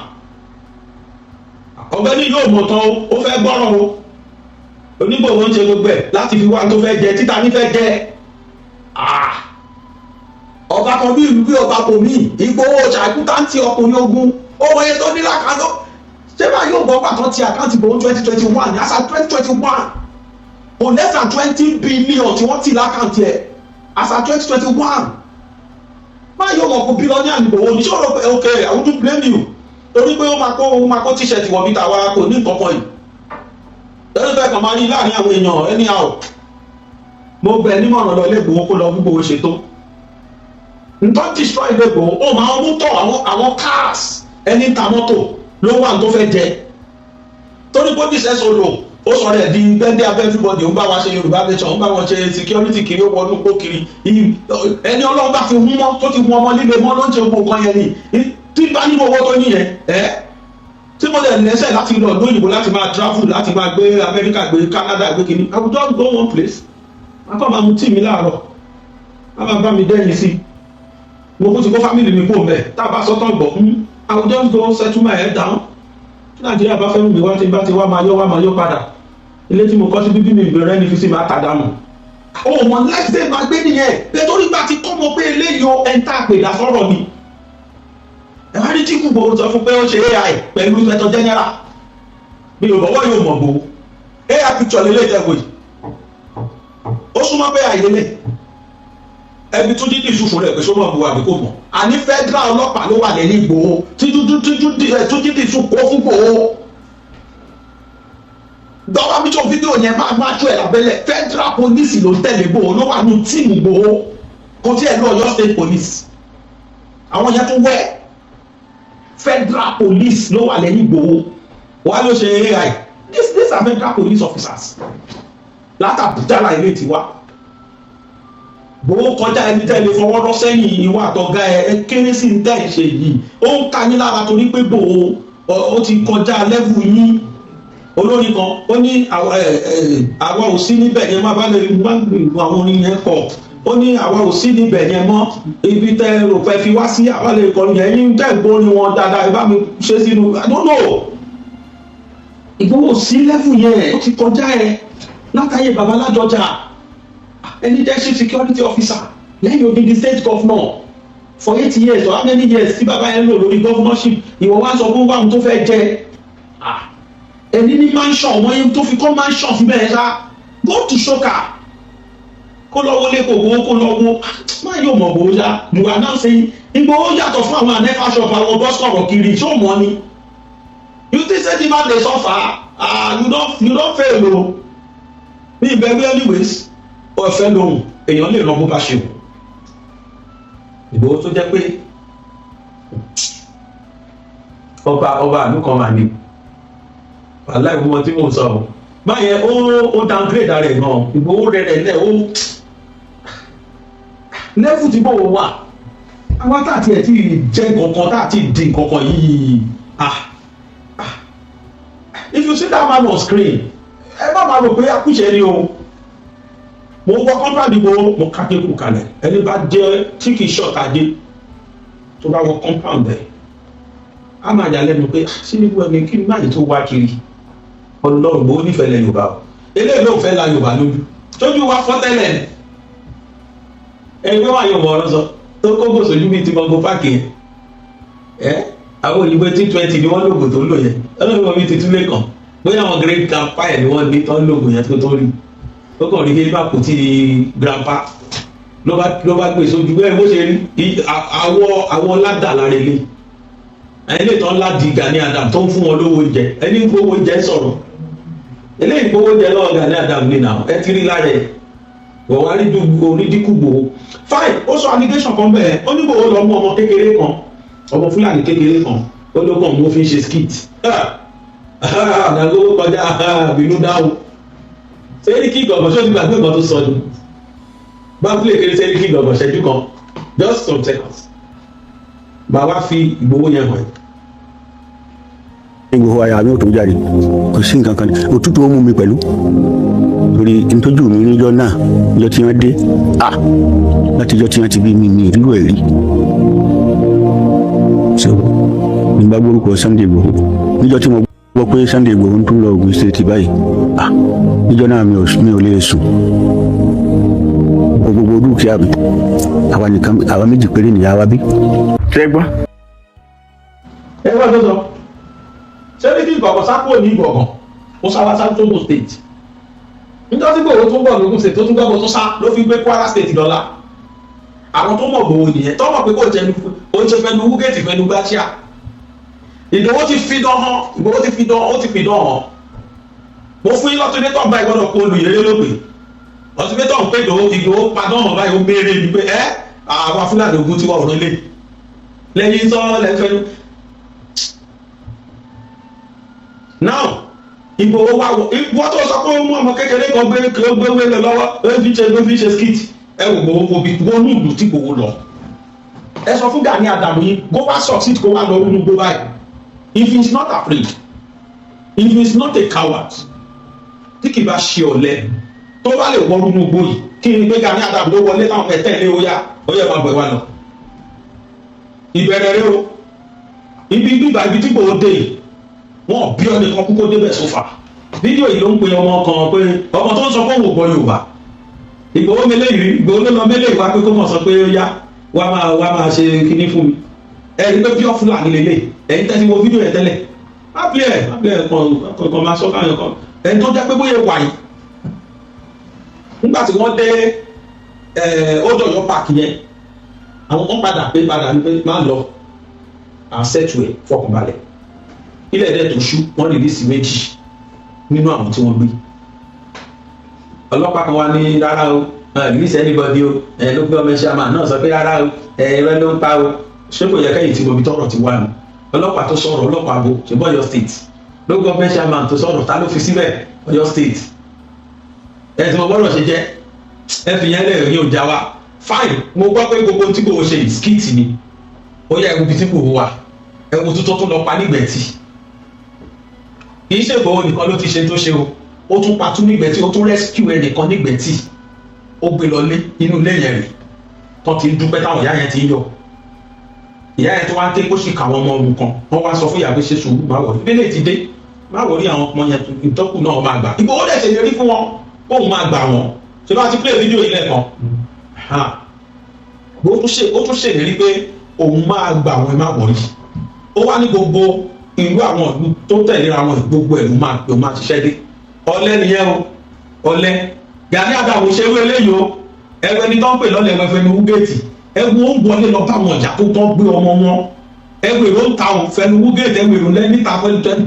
Ọ̀gbẹ́ni yóò mọ̀ tán o, ó fẹ́ gbọ́ràn o. Onígbòho ń ṣe gbogbo ẹ̀ láti fi wá tó fẹ́ jẹ títa ní fẹ́ jẹ. Ọba kan bí ìlú bí ọba kò mí. Ìgbòho ṣàkútàǹtì ọkùnrin ogun, ó wọ̀nyẹ tó ní lákàtọ́. Ṣé bá yóò gbọ́ pàtó ti account Ìgbòho 2021, as at 2021, kò less than 20 billion tí wọ́n ti l'account ẹ̀ as at 2021. Má yóò mọ̀ kó billionaire Ìgbòho ní ṣòro pé okay, I wouldn't blame you, torí pé ó máa kó T-shirt wọ̀ bí tàwa, kò ní nǹkan kan yìí lẹ́nu fẹ́ kàn máa rí láàrin àwọn èèyàn anyhow. Mo bẹ̀ nímọ̀ràn lọ ilé Ìgbòho, kó lọ gbogbo ṣètò nǹkan destroy ilé Ìgbòho. Ó máa ń mú tọ̀ àwọn cars, ẹni ń ta mọ́tò ló wà tó fẹ́ jẹ, torí pé díṣẹ́ solo, ó sọ rẹ̀ di gbẹ́ndé abẹ́ everybody. Ó ń bá wa ṣe Yorùbá nation, ó ń bá wọn ṣe security kiri, ó wọnú gbó kiri. Ẹni Ọlọ́run bá fi hún mọ́, tó ti mú ọmọ líle mọ́, ló ń ṣe gbogbo nǹkan yẹn ni. Tí bá nínú owó tó níyẹn ẹ tí mo lè lẹ́sẹ̀ láti lọ lóyìnbó, láti máa travel, láti máa gbé Amẹ́ríkà, gbé Canada, gbé kínní, I will just go one place. Má kọ́ máa mu tíì mi láàárọ̀, má máa bá mi dẹ́yìn sí. Mo kó ti kó family mi kó mbẹ́. Tá a bá sọ́tọ̀ gbọ̀, I will just go settle my head down. Tí Nàìjíríà bá fẹ́ mú mi wá, tí n bá ti wá, máa yọ wá, máa yọ padà. Ilé tí mo kọ́ sí bíbí mi ìbẹ̀rẹ̀ ní fi sí, máa tà dànù. Ó mọ lifestyle máa gbé nìyẹn nítorí gbà tí kọ́ mọ pé eléyìí o, ẹ̀ ń tà pè dá sọ́rọ̀ ni. Ẹ wá ní tí Ìgbòho sọ fún pé ó ṣe AI pẹ̀lú inspector general mi ò bọ̀wọ́ yóò mọ̀ gbòó. AI picture lélẹ̀ tẹ̀wé yìí, ó súnmọ́ pé AI lélẹ̀. Ẹbí tún dídì ìṣùfù rẹ̀ pé sọ́mọ́ bu àbí kò mọ̀. Àní federal ọlọ́pàá ló wà lẹ́yìn Ìgbòho tí tún dídì ìṣù kó fún Ìgbòho. Dọ́wọ́ mi tó fídíò yẹn máa tú ẹ̀ lábẹ́lẹ̀. Federal police ló tẹ̀lé Ìgbòho, ló wà ní team Ìgbòho. Kò tí ẹ̀ lọ Ọ̀yọ́ State Police, àwọn yẹn tún wẹ̀. Federal police ló wà lẹ́yìn Ìgbòho wà ló ṣe AI. These are federal police officers látàbújá láì lè ti wá. Gbowó kọjá ẹni tẹ́ lè fọwọ́ rọ́ sẹ́yìn. Ìwà àtọ̀gá ẹ kéré sí ní tẹ́ ẹ̀ ṣe yìí. Ó ń ka yín lára torí pé Gbòho ó ti kọjá level yín. Olórin kan ó ní àwa ò sí níbẹ̀ yẹn má bá lè má àwọn orin yẹn kọ̀. Ó ní àwa ò sí níbẹ̀ yẹn mọ́, ibi tẹ́ rò pé fi wá sí, àwa lè kọrin yẹn yín tẹ́ gbórin wọn dáadáa. Ẹ bá mi ṣe sínú. I don't know. Ìgbòho sí level yẹn, ó ti kọjá ẹ látàyè baba Ládọjà. Ẹni jẹ́ chief security officer lẹ́yìn odidi state governor for 8 years or how many years tí bàbá yẹn lò lórí governorship, ìwọ wá sọ fún wàhùn tó fẹ́ jẹ. Ẹni ní mansion wọn yẹn tó fi kọ́ mansion síbẹ̀ yẹn ṣá, go to Soka, kó lọ wọlé, kó wo, kó lọ wo. Má yóò mọ̀ bò ó ṣá. You are now saying Ìgbòho yàtọ̀ fún àwọn anẹ́fà shop, àwọn bọ́s kọ̀rọ̀ kiri. Ṣó mọ́ ni? You think say the man dey suffer? Ah, you don fail o. Ní ìbẹ̀rù anyways, ọ̀fẹ́ lòun èèyàn lè lọ bó bá ṣe wù. Ìgbòho tó jẹ́ pé ọba àlú kan mà ní wàhálà ìwọ̀n tí mò ń sọ o báyẹn, ó downgrade ara ẹ̀ gan. Ìgbòho rẹ̀ lẹ̀, ó level tí bò wà. Àwọn tá àti ẹ̀ tí jẹ́ nǹkankan, tá àti di nǹkankan yìí. Ah ah, if you see that man on screen, ẹ má máa rò pé akúṣẹ̀ ni o. Mo wọ compound Ìgbòho, mo ká kékù kalẹ̀. Ẹni bá jẹ́ tí kì í ṣọ̀tàdé, tó bá wọ compound ẹ̀, á máa yà lẹ́nu pé ṣé níbo ẹni kí n má yìí tó wá kiri. Ọlọ́run, bó nífẹ̀ẹ́ lẹ Yorùbá o. Eléyìí ló fẹ́ la Yorùbá lójú tójú wa fọ́ tẹ́lẹ̀. Ẹni pé wà yóò mọ̀ ọ̀rọ̀ sọ tó kókò sójú bíi ti mọ̀gò páàkì yẹn. Ẹ àwọn òyìnbó 20 ni wọ́n lògùn tó ń lò yẹn. Ọlọ́run wọn bí ti túlé kan bóyá àwọn great grandpa ẹ̀ ni wọ́n ní tó ń lògùn yẹn tó rí. Ó kàn rí kí bá kò tí grandpa ló bá gbé sójú bẹ́ẹ̀ bó ṣe rí àwọ̀ ládà lára ilé ẹni lè tán ládi Gani Adam tó ń fún wọn lówó oúnjẹ. Ẹni ń gbówó oúnjẹ sọ̀rọ̀. Eléyìí gbowó jẹ lọ́wọ́ Gani Adams ní náà, ẹ ti rí lára ẹ̀ wọ́n wá rí orí dínkù Ìgbòho. Fine, ó sọ allegation kan bẹ́ẹ̀, ó ní Ìgbòho lọ mú ọmọ kékeré kan, ọmọ Fúlàní kékeré kan, ó ló kàn mú fi ń ṣe skit. Àdàgbò kọjá bínú dáhùn. Sẹ́ríkì Ìgàngán, ṣó ti gbàgbé nǹkan tó sọ ni? Bá pílẹ̀ kéré Sẹ́ríkì Ìgàngán ṣẹ́jú kan, just some seconds, bá wá fi Ìgbòho yẹn hàn. Ìgbòho, àyà mi ò tó jáde, kò sí nǹkan kan, òtútù ó mú mi pẹ̀lú, torí ntójú mi níjọ́ náà, níjọ́ tí wọ́n dé, ah, látijọ́ tí wọ́n ti bí mi, mi ìrírò ẹ̀ rí. So nígbà gbórúkọ Sunday Igboho, níjọ́ tí mo gbọ́ pé Sunday Igboho ń tún lọ Ògùn State báyìí, ah, níjọ́ náà mi ò lè sùn. Gbogbo dúkìá mi, àwa nìkan, àwa méjì péré nìyá wa bí. Ṣé gbọ́. Ẹ wá tó sọ, Sẹ́ríkì Ìgàngán sá kúrò ní Ìgàngán, ó sá wá sá tó State. Níjọ́ tí Ìgbòho tún bọ̀ lógún State, tó tún gbọ́ tó sá ló fi gbé Kwara State dọ́là. Àwọn tó mọ̀ Ìgbòho nìyẹn, tó mọ̀ pé kò jẹnu, ó ń ṣe fẹnu wúgẹ́ẹ̀tì fẹnu gbáṣíà. Ìgbòho ti fi dán hàn, Ìgbòho ti fi dán, ó ti fi dán hàn. Mo fún yín lọ́túndé báyìí, gbọ́dọ̀ kó olùyẹrẹ ló pè ọtúndé ń pè Ìgbòho. Ìgbòho padà hàn báyìí, ó mérè ni pé ẹ àwọn Fúlàní ogun ti wà ọ̀rọ̀ ilé lẹ́yìn sọ lẹ́fẹ̀ẹ́ now. Ìgbòho wá wọ ìwọ tó sọ pé ó mú ọmọ kékeré kan gbé ó gbé wélé lọ́wọ́, ó fi ṣe skit. Ẹ wò Ìgbòho, wo bí wọnú ìlú tí Ìgbòho lọ. Ẹ sọ fún Gani Adams yìí, kó wá succeed, kó wá lọ rúnú gbó báyìí. If he is not afraid, if he is not a coward, tí kì bá ṣe ọ̀lẹ, tó bá lè wọ rúnú gbó yìí, kí ni pé Gani Adams ló wọlé táwọn ẹ tẹ̀lé? Ó yá, ó yẹ, máa bọ̀, ẹ wá lọ. Ìbẹ̀rẹ̀ rẹ o, ibi bíbá ibi tí Ìgbòho dé yìí, wọn bí ọ nìkan kúkó débẹ̀ sófà. Fídíò yìí ló ń pe ọmọ kan, pé ọmọ tó ń sọ pé òun ò gbọ́ Yorùbá. Ìgbòho mélé yìí, Ìgbòho ló lọ mélé ìwá pé kó mọ̀ sọ pé ó yá, wá máa ṣe kinní fún mi. Ẹ rí pé pure Fúlàní lélẹ̀. Ẹ̀yin tẹ́tí wo fídíò yẹn tẹ́lẹ̀, má play ẹ̀, má play ẹ̀ kàn kàn máa sọ káyọ̀ kan. Ẹni tó jẹ́ pé bóyá wà yìí, nígbà tí wọ́n dé Old Ọ̀yọ́ park yẹn, àwọn kan padà pé padà ní pé má lọ, àṣẹtù ẹ̀, fọkànbalẹ̀. Ilẹ̀ ẹ̀dẹ̀ tó ṣú, wọ́n release méjì nínú àwọn tí wọ́n gbé. Ọlọ́pàá kan wá ní rárá o, release anybody o. Ẹ ló gbé ọmọ ẹṣẹ́ àmà náà sọ pé rárá o, ẹ ẹrẹ ló ń pa o. Ṣé kò yẹ kẹ́yìn tí mo fi tọrọ ti wá ni? Ọlọ́pàá tó sọ̀rọ̀, ọlọ́pàá bo ṣùgbọ́n Ọ̀yọ́ State ló gbọ́ ọmọ ẹṣẹ́ àmà tó sọ̀rọ̀, ta ló fi síbẹ̀? Ọ̀yọ́ State ẹ tí mo gbọ́dọ̀ ṣe jẹ́ ẹ fi yẹn lẹ́yìn ò já wa. Fine, mo gbọ́ pé gbogbo tí kò ṣe skit ni. Ó yẹ ẹ̀wù tí kò wà, ẹ̀wù tuntun tó lọ pa nígbẹ̀tì. Kì í ṣe Ìgbòho nìkan ló ti ṣe tó ṣe o, ó tún pa tún nígbẹ̀tì, ó tún rescue ẹnìkan nígbẹ̀tì, ó gbé lọ lé inú ilé yẹn rè tán ti ń dúpẹ́, táwọn ìyá yẹn ti ń yọ. Ìyá yẹn tó wá ń ké kó sì kà àwọn ọmọ òun kan, wọ́n wá sọ fún ìyá pé ṣe sùúrù, má wọrí, ìbílẹ̀ ti dé, má wọrí, àwọn ọmọ yẹn ìtọ́kù náà máa gbà. Ìgbòho dẹ̀ ṣèlérí fún wọn kóun máa gbà wọ́n. Ṣé bá ti play fídíò yìí lẹ́ẹ̀kan, ó tún ṣèlérí pé òun máa gbà wọ́n, ẹ má wọrí. Ó wá ní gbogbo ìlú, àwọn ìlú tó tẹ̀léra wọn, gbogbo ẹ̀ ló máa ṣiṣẹ́ dé. Ọ̀lẹ nìyẹn o, ọ̀lẹ. Gani Adams ṣerú eléyìí o. Ẹgbẹ́ ní tó ń pè lọ́lẹ̀, ẹgbẹ́ ní wúgẹ́ẹ̀tì, ẹgbẹ́ ó ń wọlé lọ bá àwọn ọjà tó tọ́ gbé ọmọ wọn, ẹgbẹ́ èrò ń ta òun fẹnu wúgẹ́ẹ̀tì, ẹgbẹ́ èrò lẹ́ níta fẹ́nu tẹ́nu,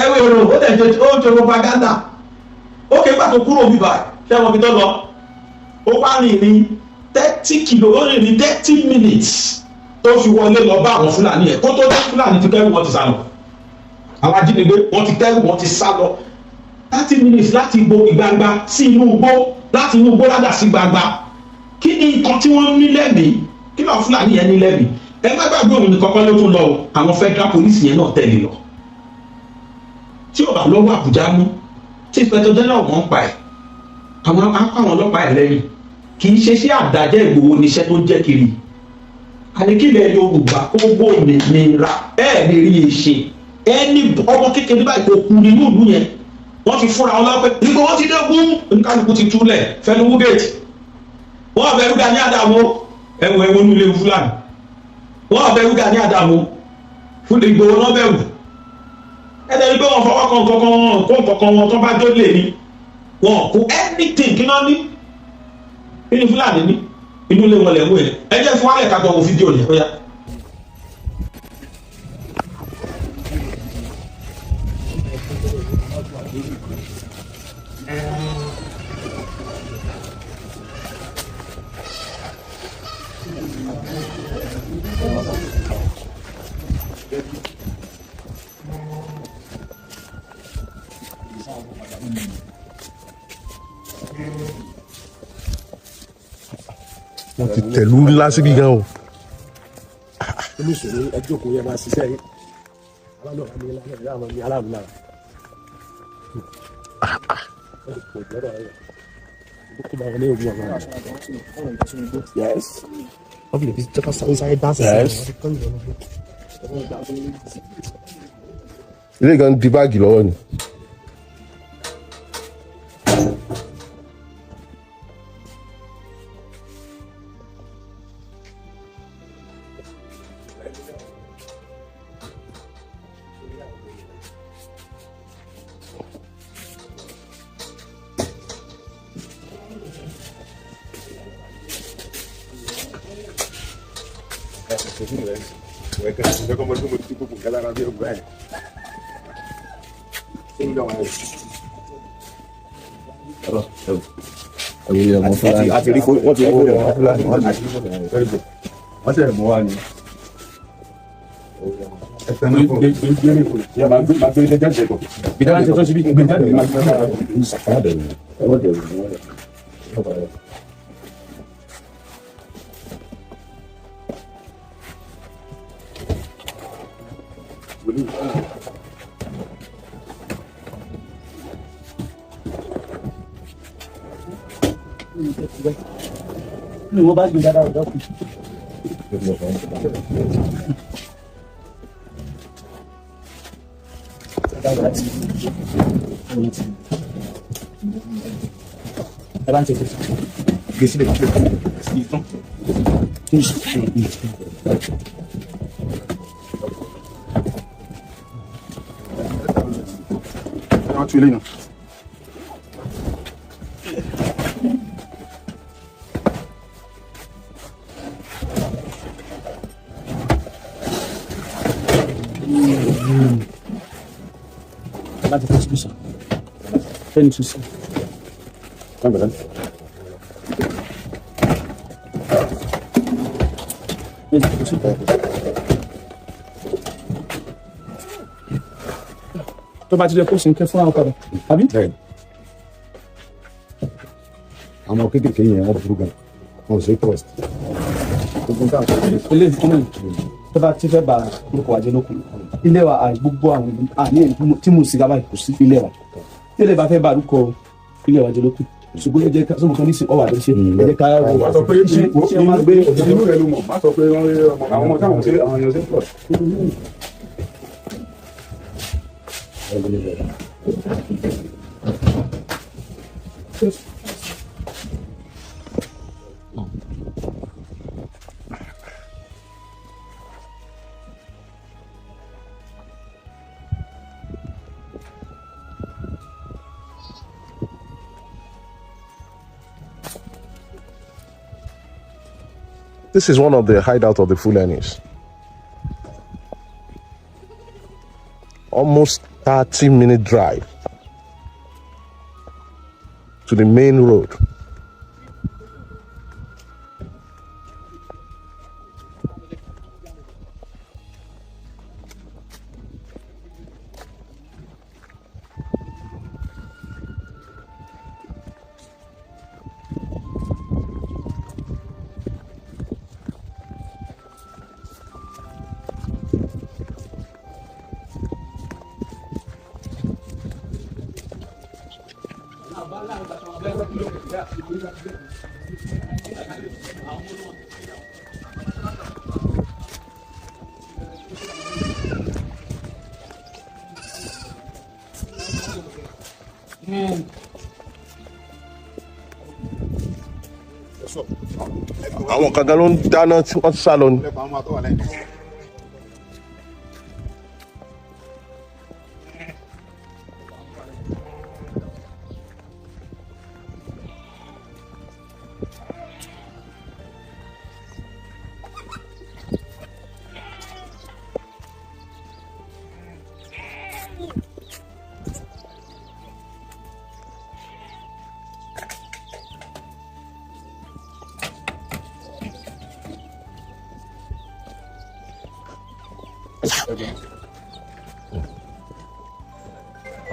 ẹgbẹ́ èrò ó dẹ̀ ṣe, ó ń ṣe propaganda. Ó ké pàtó kúrò bíbá, ṣé wọn fi tó lọ, ó wá rìn ní 30 kilo, ó rìn ní 30 minutes tó fi wọlé lọ bá àwọn Fúlàní yẹn. Kó tó dé, Fúlàní ti kẹ́rù, wọn ti sá lọ. Àwọn ajínigbé wọn ti kẹ́rù, wọn ti sá lọ. 30 minutes láti ibo ìgbangba sí inú igbó, láti inú igbó ládà sí gbangba. Kí ni nǹkan tí wọ́n ní lẹ́mìí? Kí làwọn Fúlàní yẹn ní lẹ́mìí? Ẹ má gbàgbé, òun ní kọ́kọ́ ló tún lọ o, àwọn federal police yẹn náà tẹ̀lé lọ. Tí ò bá lọ́wọ́ Àbújá mú, tí inspector general wọn pa ẹ̀, àwọn akọ àwọn ọlọ́pàá ẹ̀ lẹ́yìn, kì í ṣe sí àdájẹ́. Ìgbòho níṣẹ́ tó ń jẹ́ kiri àníkílẹ̀ Yorùbá kó gbòmìnira, ẹ̀ lè rí i ṣe. Ẹni ọmọ kékeré báyìí kò kú nínú ìlú yẹn, wọ́n ti fúnra wọn lọ́pẹ́. Ìgbòho ti dé gún, oníkálukú ti túlẹ̀ fẹnu wúgẹ́ẹ̀tì. Wọ́n bẹ̀rù Gani Adams ẹ̀wọ̀ ẹ̀wọ̀ nílé Fúlàní, wọ́n bẹ̀rù Gani Adams fún Ìgbòho náà bẹ̀rù. Ẹ̀dẹ̀ ní pé wọ́n fọwọ́ kan kankan, wọn kó kankan wọn tó bá jó lè ní wọn kó anything. Kí náà ní, kí ni Fúlàní ní inú ilé wọn lẹ̀ ń wò yẹn? Ẹ jẹ́ fún wálẹ̀ ká gbọ́ wo fídíò yẹn, ó yá. Wọ́n ti tẹ̀lú ńlá síbi gan o. Olùsòwò ẹjọ́ kò yẹ máa ṣiṣẹ́ yìí aláàlú àmì aláàlú àmì aláàlú lára. Yes. Yes. Ilé gan di báàgì lọ́wọ́ ni. Tó bá ti dé kó sì ń ké fún àwọn padà àbí. Àwọn kéékèèké yẹn wọ́n burú gan, wọn ò ṣe trust. Ilé ìfúnni tó bá ti fẹ́ ba orúkọ wa jẹ́ lókun ilé wa gbogbo àwọn àní tí mo sì ga báyìí kò sí ilé wa tí ilé bá fẹ́ ba orúkọ ilé wa jẹ́ lókun ṣùgbọ́n ẹ jẹ́ ká sọ́mọ kan ní sìn ọwà ló ṣe ẹ jẹ́ ká Má sọ pé ṣe máa gbé inú rẹ ló mọ̀, má sọ pé wọ́n rí ọmọ àwọn ọmọ táwọn ṣe àwọn èèyàn ṣe trust. This is one of the hideout of the Fulanis. Almost 30-minute drive to the main road. Àwọn kan gan ló ń dáná tí wọ́n sá lọ ni.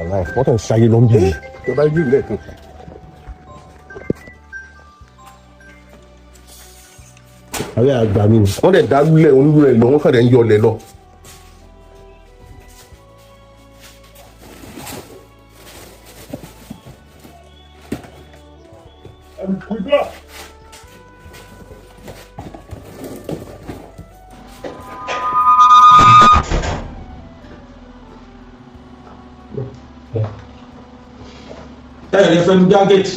Wọ́n kàn ń ṣayé lọ ń bí mi. Tó bá yí ilé kan. Àbẹ́ àgbà mi ni. Wọ́n dẹ̀ dálúlẹ̀ onílù rẹ̀ lọ, wọ́n kàn dẹ̀ ń yọlẹ̀ lọ. Ẹ lè fẹnu já gate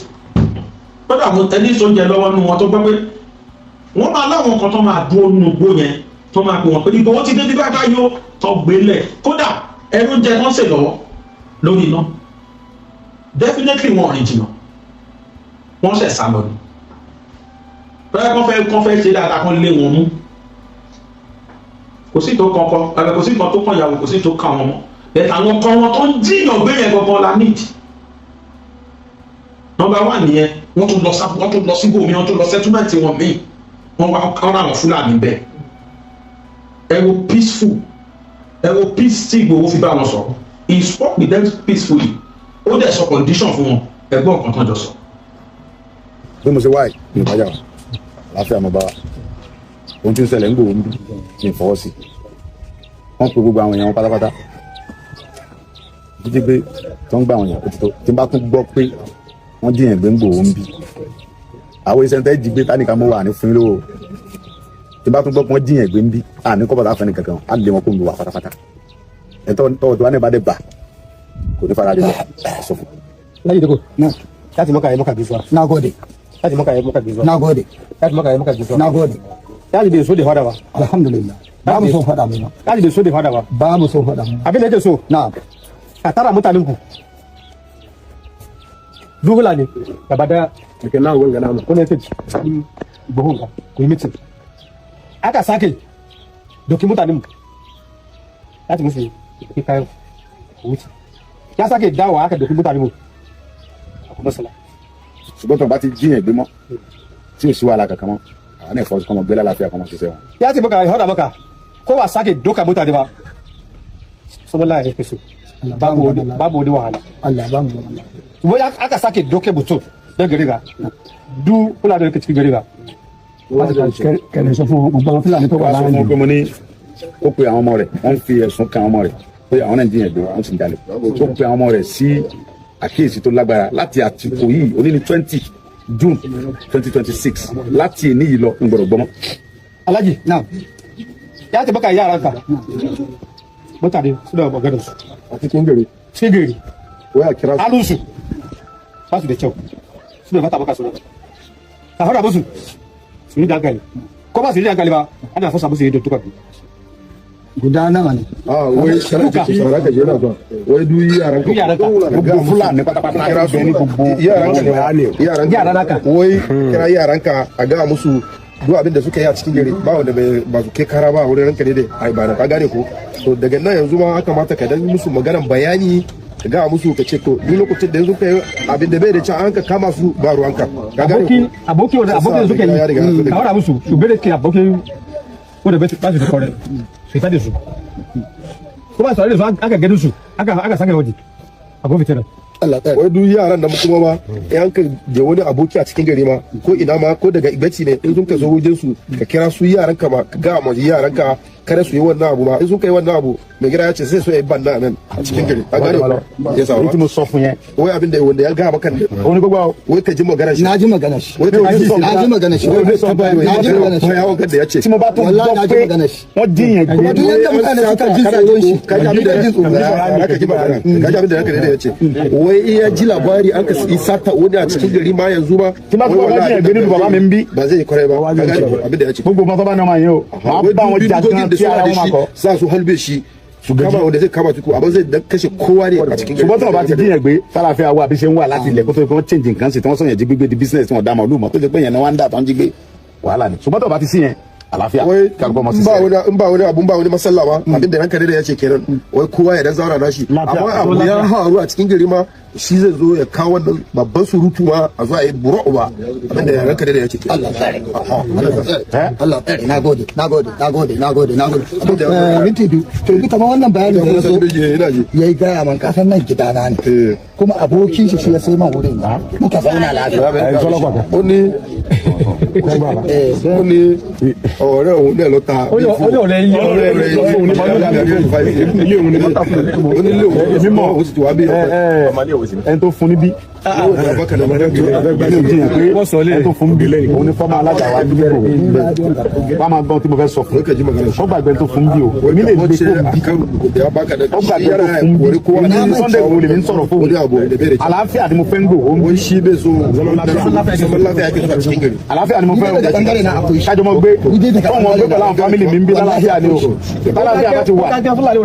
kódà àwọn ẹni sóúnjẹ lọ́wọ́ nínú wọn tó gbọ́ pé wọ́n máa láwọn kan tó máa dúró nínú igbó yẹn, tó máa pè wọ́n pé Ìgbòho ti dé bí bá yóò tó gbélé. Kódà ẹnu jẹ tó ń sè lọ́wọ́ lórí iná. Definitely wọn rìn jìnnà, wọ́n ṣẹ̀ sá lọ ni. Bẹ́ẹ̀ kọ́ fẹ́ ṣe dáadáa kan lé wọn mú. Kò sí tó kọ́kọ́, kò sí kan tó kàn yàwó, kò sí tó kàn wọn mọ́. Bẹ́ẹ̀ àwọn kan wọn tó ń jíyàn gbé yẹn gangan la need. Number one nìyẹn. Wọ́n tún lọ sábò, wọ́n tún lọ síbòmí, wọ́n tún lọ settlement wọn míì. Wọ́n wá kọ́ àwọn Fúlàní bẹ́ẹ̀. Ẹ wo peaceful, ẹ wo peace tí Ìgbòho fi bá wọn sọ̀rọ̀. He spoke with them peacefully. Ó dẹ̀ sọ condition fún wọn. Ẹ̀gbọ́n kan tán jọ sọ. Bí mo ṣe wáyé mi ò bá yà wá, àlàáfíà mo bá wa. Ohun tí ń ṣẹlẹ̀ ń gbòòrò ń bí mi fọwọ́ sí. Wọ́n pe gbogbo àwọn èèyàn wọn pátápátá títí pé tó ń gbà àwọn èèyàn òtítọ́. Tí n bá tún gbọ́ pé wọ́n jíyàn gbé ń gbòòrò ń bí, àwọn iṣẹ́ tẹ́ jí gbé tánìkan mọ́ wà ní fún yín lówó. Tí n bá tún gbọ́ pé wọ́n jíyàn gbé ń bí, àní kọ́ bàtà fẹ́ni kankan á lé wọn kó mi wà pátápátá. Ẹ̀tọ́ tọ́wọ́ tí wọ́n ní bá dé bà kò ní fara dé lọ sọ fún. Alhaji Diko. Láti mọ́ka yẹ mọ́ka gaisuwa. Na gode. Láti mọ́ka yẹ mọ́ka gaisuwa. Na gode. Láti mọ́ka yẹ mọ́ka gaisuwa. Na gode. Láti bai so da fada ba. Alhamdulillah. Ba mu son faɗa mu. Láti bai so da fada ba. Ba mu son faɗa mu. Abin da yake so. Na. Ka tara mutanen ku. Duhula ne gaba daya. Dake nan wanga namu. Ko ne yake cikin buhun ka ku yi meeting. Aka sake doki mutanen mu. Láti musu ki kayan ku wuce. Ya sake dawowa aka doki mutanen mu. Akwai masala. Ṣùgbọ́n tó ń bá ti jíyàn gbé mọ́ tí ò sí wàhálà kankan mọ́, àwọn náà fọwọ́sí kọ́mọ gbé lálàáfíà kọ́mọ ṣiṣẹ́ wọn. Ya ce maka ya faɗa maka ko ba sake doka mutane ba, saboda ya fi so babu wani wahala. Allah ba mu wahala. Wai aka sake doke mutum don gari ga du kula da yake cikin gari ga. Kẹlẹ sọ fún gbogbo àwọn Fúlàní tó wà wọ́n sọ láàrin. fún pé mo ní ó pe àwọn ọmọ rẹ̀, wọ́n fi ẹ̀sùn kan àwọn ọmọ rẹ̀ pé àwọn náà ń jiyàn gbé, wọ́n sì ń jalè. Ó pe àwọn ọmọ rẹ̀ sí àkíyèsí tó lágbára láti àtìkò yìí. Òní ní 20 June 2026. Láti èní yìí lọ, ń gbọ́dọ̀ gbọ́mọ́. Alhaji. Na. Ya ce maka yaranka mutane suna maganar su. A cikin gari. Cikin gari. Wai a kira su. Halinsu ba su da kyau, suna fata maka suna ka faɗa musu su yi dankali, ko ba su yi dankali ba, ana fasa musu yadda duka biyu. Guda nawa ne? A wai kana ce saurara ka je na zuwa. Wai duk yaran ka. Duk yaran ka. Gbogbo Fúlàní pátápátá Kira su bẹ ní gbogbo yaran ka. Yaran ka. Yaran naka. Wai kira yaran ka a ga musu duk abin da suka yi a cikin gari ba wanda bai ba su kai kara ba wurin ranka ne dai ai ba na ka gane ko. To daga nan yanzu ma ya kamata ka dan musu maganan bayani, ka ga musu ka ce to duk lokacin da yanzu kai abin da bai da can an ka kama su ba ruwanka, ka gane ko. Aboki wanda abokin suka Ya riga ya yi zo daga- ka faɗa musu su bere ke abokin wanda ba su da kore su yi ta da su, ko ba su da su aka gani su aka sake waje akwai fitina. Allah tsare. Wai duk yaran nan kuma ma in an ka je wani aboki a cikin gari ma ko ina ma ko daga Igbaci ne, in sun ka zo wajen su ka kira su yaran ka ma ka ga ma yaran ka kada su yi wannan abu ma. In sun kai wannan abu, mai gida ya ce sai su yi banna nan a cikin gari, ka gane ko ya sa Èyí tí mo sọ fún yẹn. Wai abin da wanda ya ga maka ne. Òun ni gbogbo àwọn. Wai ka ji magana shi. Na ji magana shi. Wai ka ji. Na ji magana shi. Wai Na ji magana shi. ya ga da ya ce Tí mo bá tún Wallahi gbọ́ na ji pé magana shi. wọ́n jíyàn gbé. Kuma duk yadda mutane suka ji tsoron shi. Ka ji abin da Ji tsoro. ka ji magana, ka ji abin da ranka da ya ce wai in ya ji labari an ka yi sata wani a cikin gari ma yanzu ma Tí n bá tún gbọ́ wọ́n jíyàn gbé nínú bàbá mi ń bí. Ba zai yi kwarai ba, ka gane ko abin da ya ce. Gbogbo ọmọ tó bá ní ọmọ yẹn o, màá bá wọn jà gan tí ara wọn máa kọ. Za su halbe shi su kama wanda zai kama tuku amma zai dan kashe kowa ne a cikin gari. Ṣùgbọ́n tí wọ́n bá ti jíyàn gbé tálàfíà wà bí ṣe ń wà láti ilẹ̀ kó tó kí wọ́n change nǹkan sí tí wọ́n sọ̀yàn jí gbígbé di business tí wọ́n dá màlúù mọ́ tó jẹ́ pé yẹn ni wọ́n ń dà tó ń jí gbé, wàhálà ni. Ṣùgbọ́n tí wọ́n bá ti sí yẹn Àlàáfíà Wai kálukú ọmọ in sísẹ. ba wani, in ba wani abun, ba wani masalla ba, abin da ranka da ya ce kenan, wai kowa ya dan zauna nashi. Amma abu ya faru a cikin gari ma, shi zai zo ya kawo wannan babban surutu ma, a zo a yi bura'u ba. Abin da ranka da ya ce kenan. Allah tsare, Allah tsare, Allah tsare. Nagode, nagode, nagode, nagode, nagode. Minti 2. To yanzu kamar wannan bayani da ya zo yayi gaya man, kasan nan gidana ne, kuma abokin shi shi ya sai man wurin, muka zauna lafiya. Ó ní ọ̀rẹ́ òun náà ló ta. Ó ní ọ̀rẹ́ yìí. Ọ̀rẹ́ rẹ̀ Ilé òun ni mọ́tà fún. Ó ní ilé òun. Èmi mọ̀. Ó sì ti wá bí ọ̀pẹ. Ẹni tó fún níbí, mi ò jiyàn pé ẹni tó fún bí òun ní fọ́mọ alága wa ní Ìgbòho. Wọ́n máa gbọ́n tí mo fẹ́ sọ fún ó gbàgbé tó fún bí o, èmi lè gbé kó bí ó gbàgbé tó fún bí. Èmi ní Sunday Igboho lèmi ń sọ̀rọ̀ fún àlàáfíà tí mo fẹ́ ń Gbòho. Àlàáfíà ni mo fẹ́ o, kájọ mọ gbé fún wọn gbé pẹ̀lú àwọn family mi ń bí lálàáfíà ni o. Lálàáfíà bá ti wà, wọn ò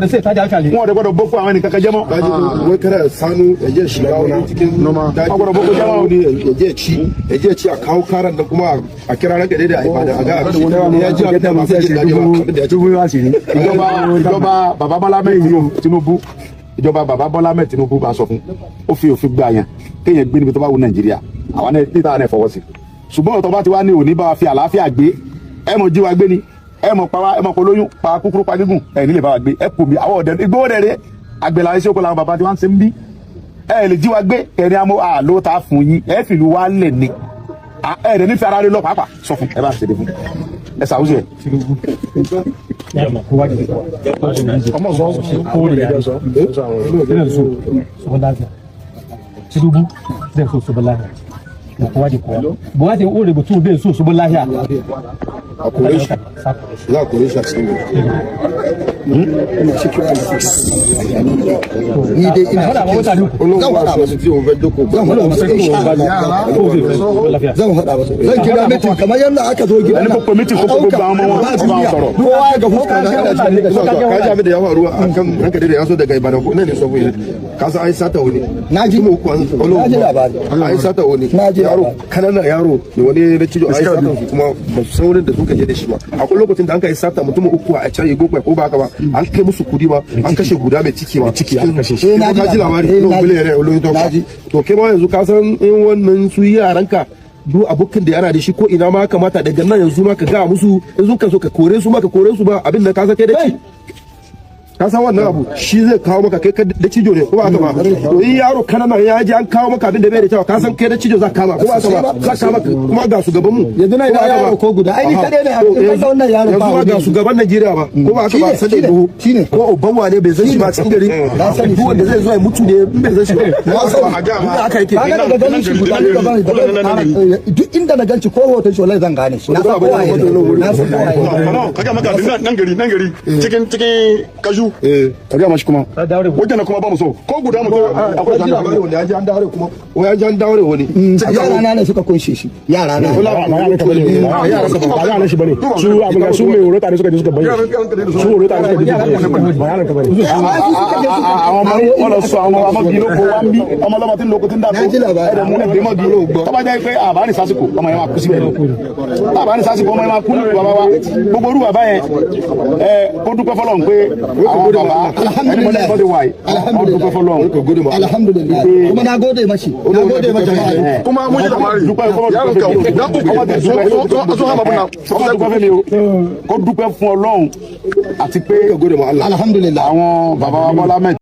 dẹ̀ gbọ́dọ̀ bókun àwọn ẹnìkankan jẹ́ mọ́. Wai kada sanu ya je shiga wani cikin daji. Wọ́n gbọ́dọ̀ bókun jẹ́ mọ́. Wani ya je ci, a kawo karan da kuma a kira ranka daidai a ibada a ga ya ji abin da ba sai jin daɗi ba, abin da ya ci. Ìjọba bàbá Bọ́lá mẹ́rin Tinubu, ìjọba bàbá Bọ́lá mẹ́rin Tinubu bá sọ fún ó fi òfin gbà yẹn kéèyàn gbé níbi tó bá wù Nàìjíríà, àwọn náà níta náà fọwọ́ sí. Ṣùgbọ́n ọ̀tọ̀ bá ti wá ní òní bá wa fi àlàáfíà gbé, ẹ mọ̀ jí wa gbé ni, ẹ mọ̀ pa wa, ẹ mọ̀ kó lóyún pa kúkúrú pa gígùn, ẹ nílè bá wa gbé. Ẹ kò mí àwọn ọ̀dẹ Ìgbòho dẹ̀ àgbẹ̀ làwọn iṣẹ́ oko làwọn bàbá tí wọ́n ń ṣe ń bí. Ẹ lè jí wa gbé kẹrin amó àló ta fún yín, ẹ fìlú wa lẹ̀ ni, ẹ rẹ̀ nífẹ̀ẹ́ ara rẹ lọ pàápàá. Sọ fún ẹ bá ṣèdè fún ẹ ṣàwùjọ ẹ. Ọmọ sọ kó lè ina so zaman lafiya. Tinubu zai so zaman lafiya da kowa da kowa. Buhari o rubutu bai so zaman lafiya. A kore shi, za a kore shi a cikin gari. Ni dai ina cikin Olóhùn zan wà faɗa sọ musu. sí òun fẹ́ jókòó. Zan faɗa musu insha Allah. Zan faɗa musu, zan kira meeting kamar yadda aka zo gidan. Ẹni kò pè meeting, kó pè gbogbo àwọn ọmọ wọn, kó bá wọn sọ̀rọ̀. Kowa ya ga fuska na ina cikin. Ina zuwa, ka ji abin da ya faru a kan ranka da ya so daga Ibadan ko ne sọ fún yìí, ka san ai sata wani. Na ji. Kuma uku an Na ji labari. Ai sata wani. Na ji yaro labari. Kananan yaro da wani na cijo ai sata su, kuma ba su san wurin da suka je da shi ba. Akwai lokacin da an kai sata mutum uku a can Igbo ko ba haka ba, an kai musu kudi ma, an kashe guda mai ciki ma. Ciki an kashe shi. Eh, na ji ka ji labari. Eh, No na ji. bile ne olóyin to. Na ji. To kai ma yanzu ka san in wannan su yaranka duk abokan da yana da shi ko ina ma kamata daga nan yanzu ma ka ga musu, in ka so ka kore su ma ka kore su ba. Abin da ka san kai da ci, ka san wannan abu shi zai kawo maka kai da cijo ne, ko ba haka ba? To in yaro kanana ya ji an kawo maka abin da bai da kyau, ka san kai da cijo za ka kama, ko ba haka ba? Za ka kama. Kuma ga shugaban mu Yanzu na ko ba haka ba? yaro ko guda. Ai, ni kadai ne a To, cikin yanzu wannan yaro ba yanzu ma wani. ga shugaban Najeriya ba, ko ba haka ba? Shine, Sai shine, Igboho shine. ko Obama ne bai san shi ba cikin gari. Na sani. Duk wanda zai zo ya mutu ne in bai san shi ba. Na sani. Inda aka yake. Kaga daga ganin shi guda ne gaban duk inda na ganci ko hoton shi, wallahi zan gane shi. Na san kowa ne, na san kowa ne. Ka ga maka nan gari, nan gari cikin kaju. Ka gaya mashi kuma Wajen kuma ba mu so ko guda mutum. Akwai ji labari wanda ya ji an daure kuma, wai an ji an daure wani. Yara na ne suka kunshe shi, yara na. Ba yaran ka bane, ba yaran shi bane. Su abin ga su mai horo tare suka je suka bayyana su, horo tare suka je suka bayyana, ba yaran ka bane. Àwọn ọmọ wọn lọ sọ àwọn ọmọ bíi lóko wa ń bí ọmọ ọlọmọ tí ń lóko tí ń dàgbò ẹ̀rọ mú ẹgbẹ́ mọ́ bí tọ́ba jẹ́ pé àbáni sásìkò ọmọ yẹn máa kú síbẹ̀, àbáni sásìkò ọmọ yẹn máa kú ní bàbá wa. Gbogbo orú bàbá yẹn, ẹ kó dúpẹ́ fọlọ́run pé àwọn bàbá ẹni mọ́ ní ẹ̀kọ́ ti wà yìí, wọ́n dúpẹ́ fọlọ́run. Alhamdulillah, kuma na gode mashi, na gode mashi. Kuma mun ji labari dúpẹ́ kọ́ yaron ka ya uku sun hama muna. Kó dúpẹ́ fún mi o, kó dúpẹ́ fún Ọlọ́run àti pé Alhamdulillah. àwọn bàbá wa Bọ́lá mẹ́ta.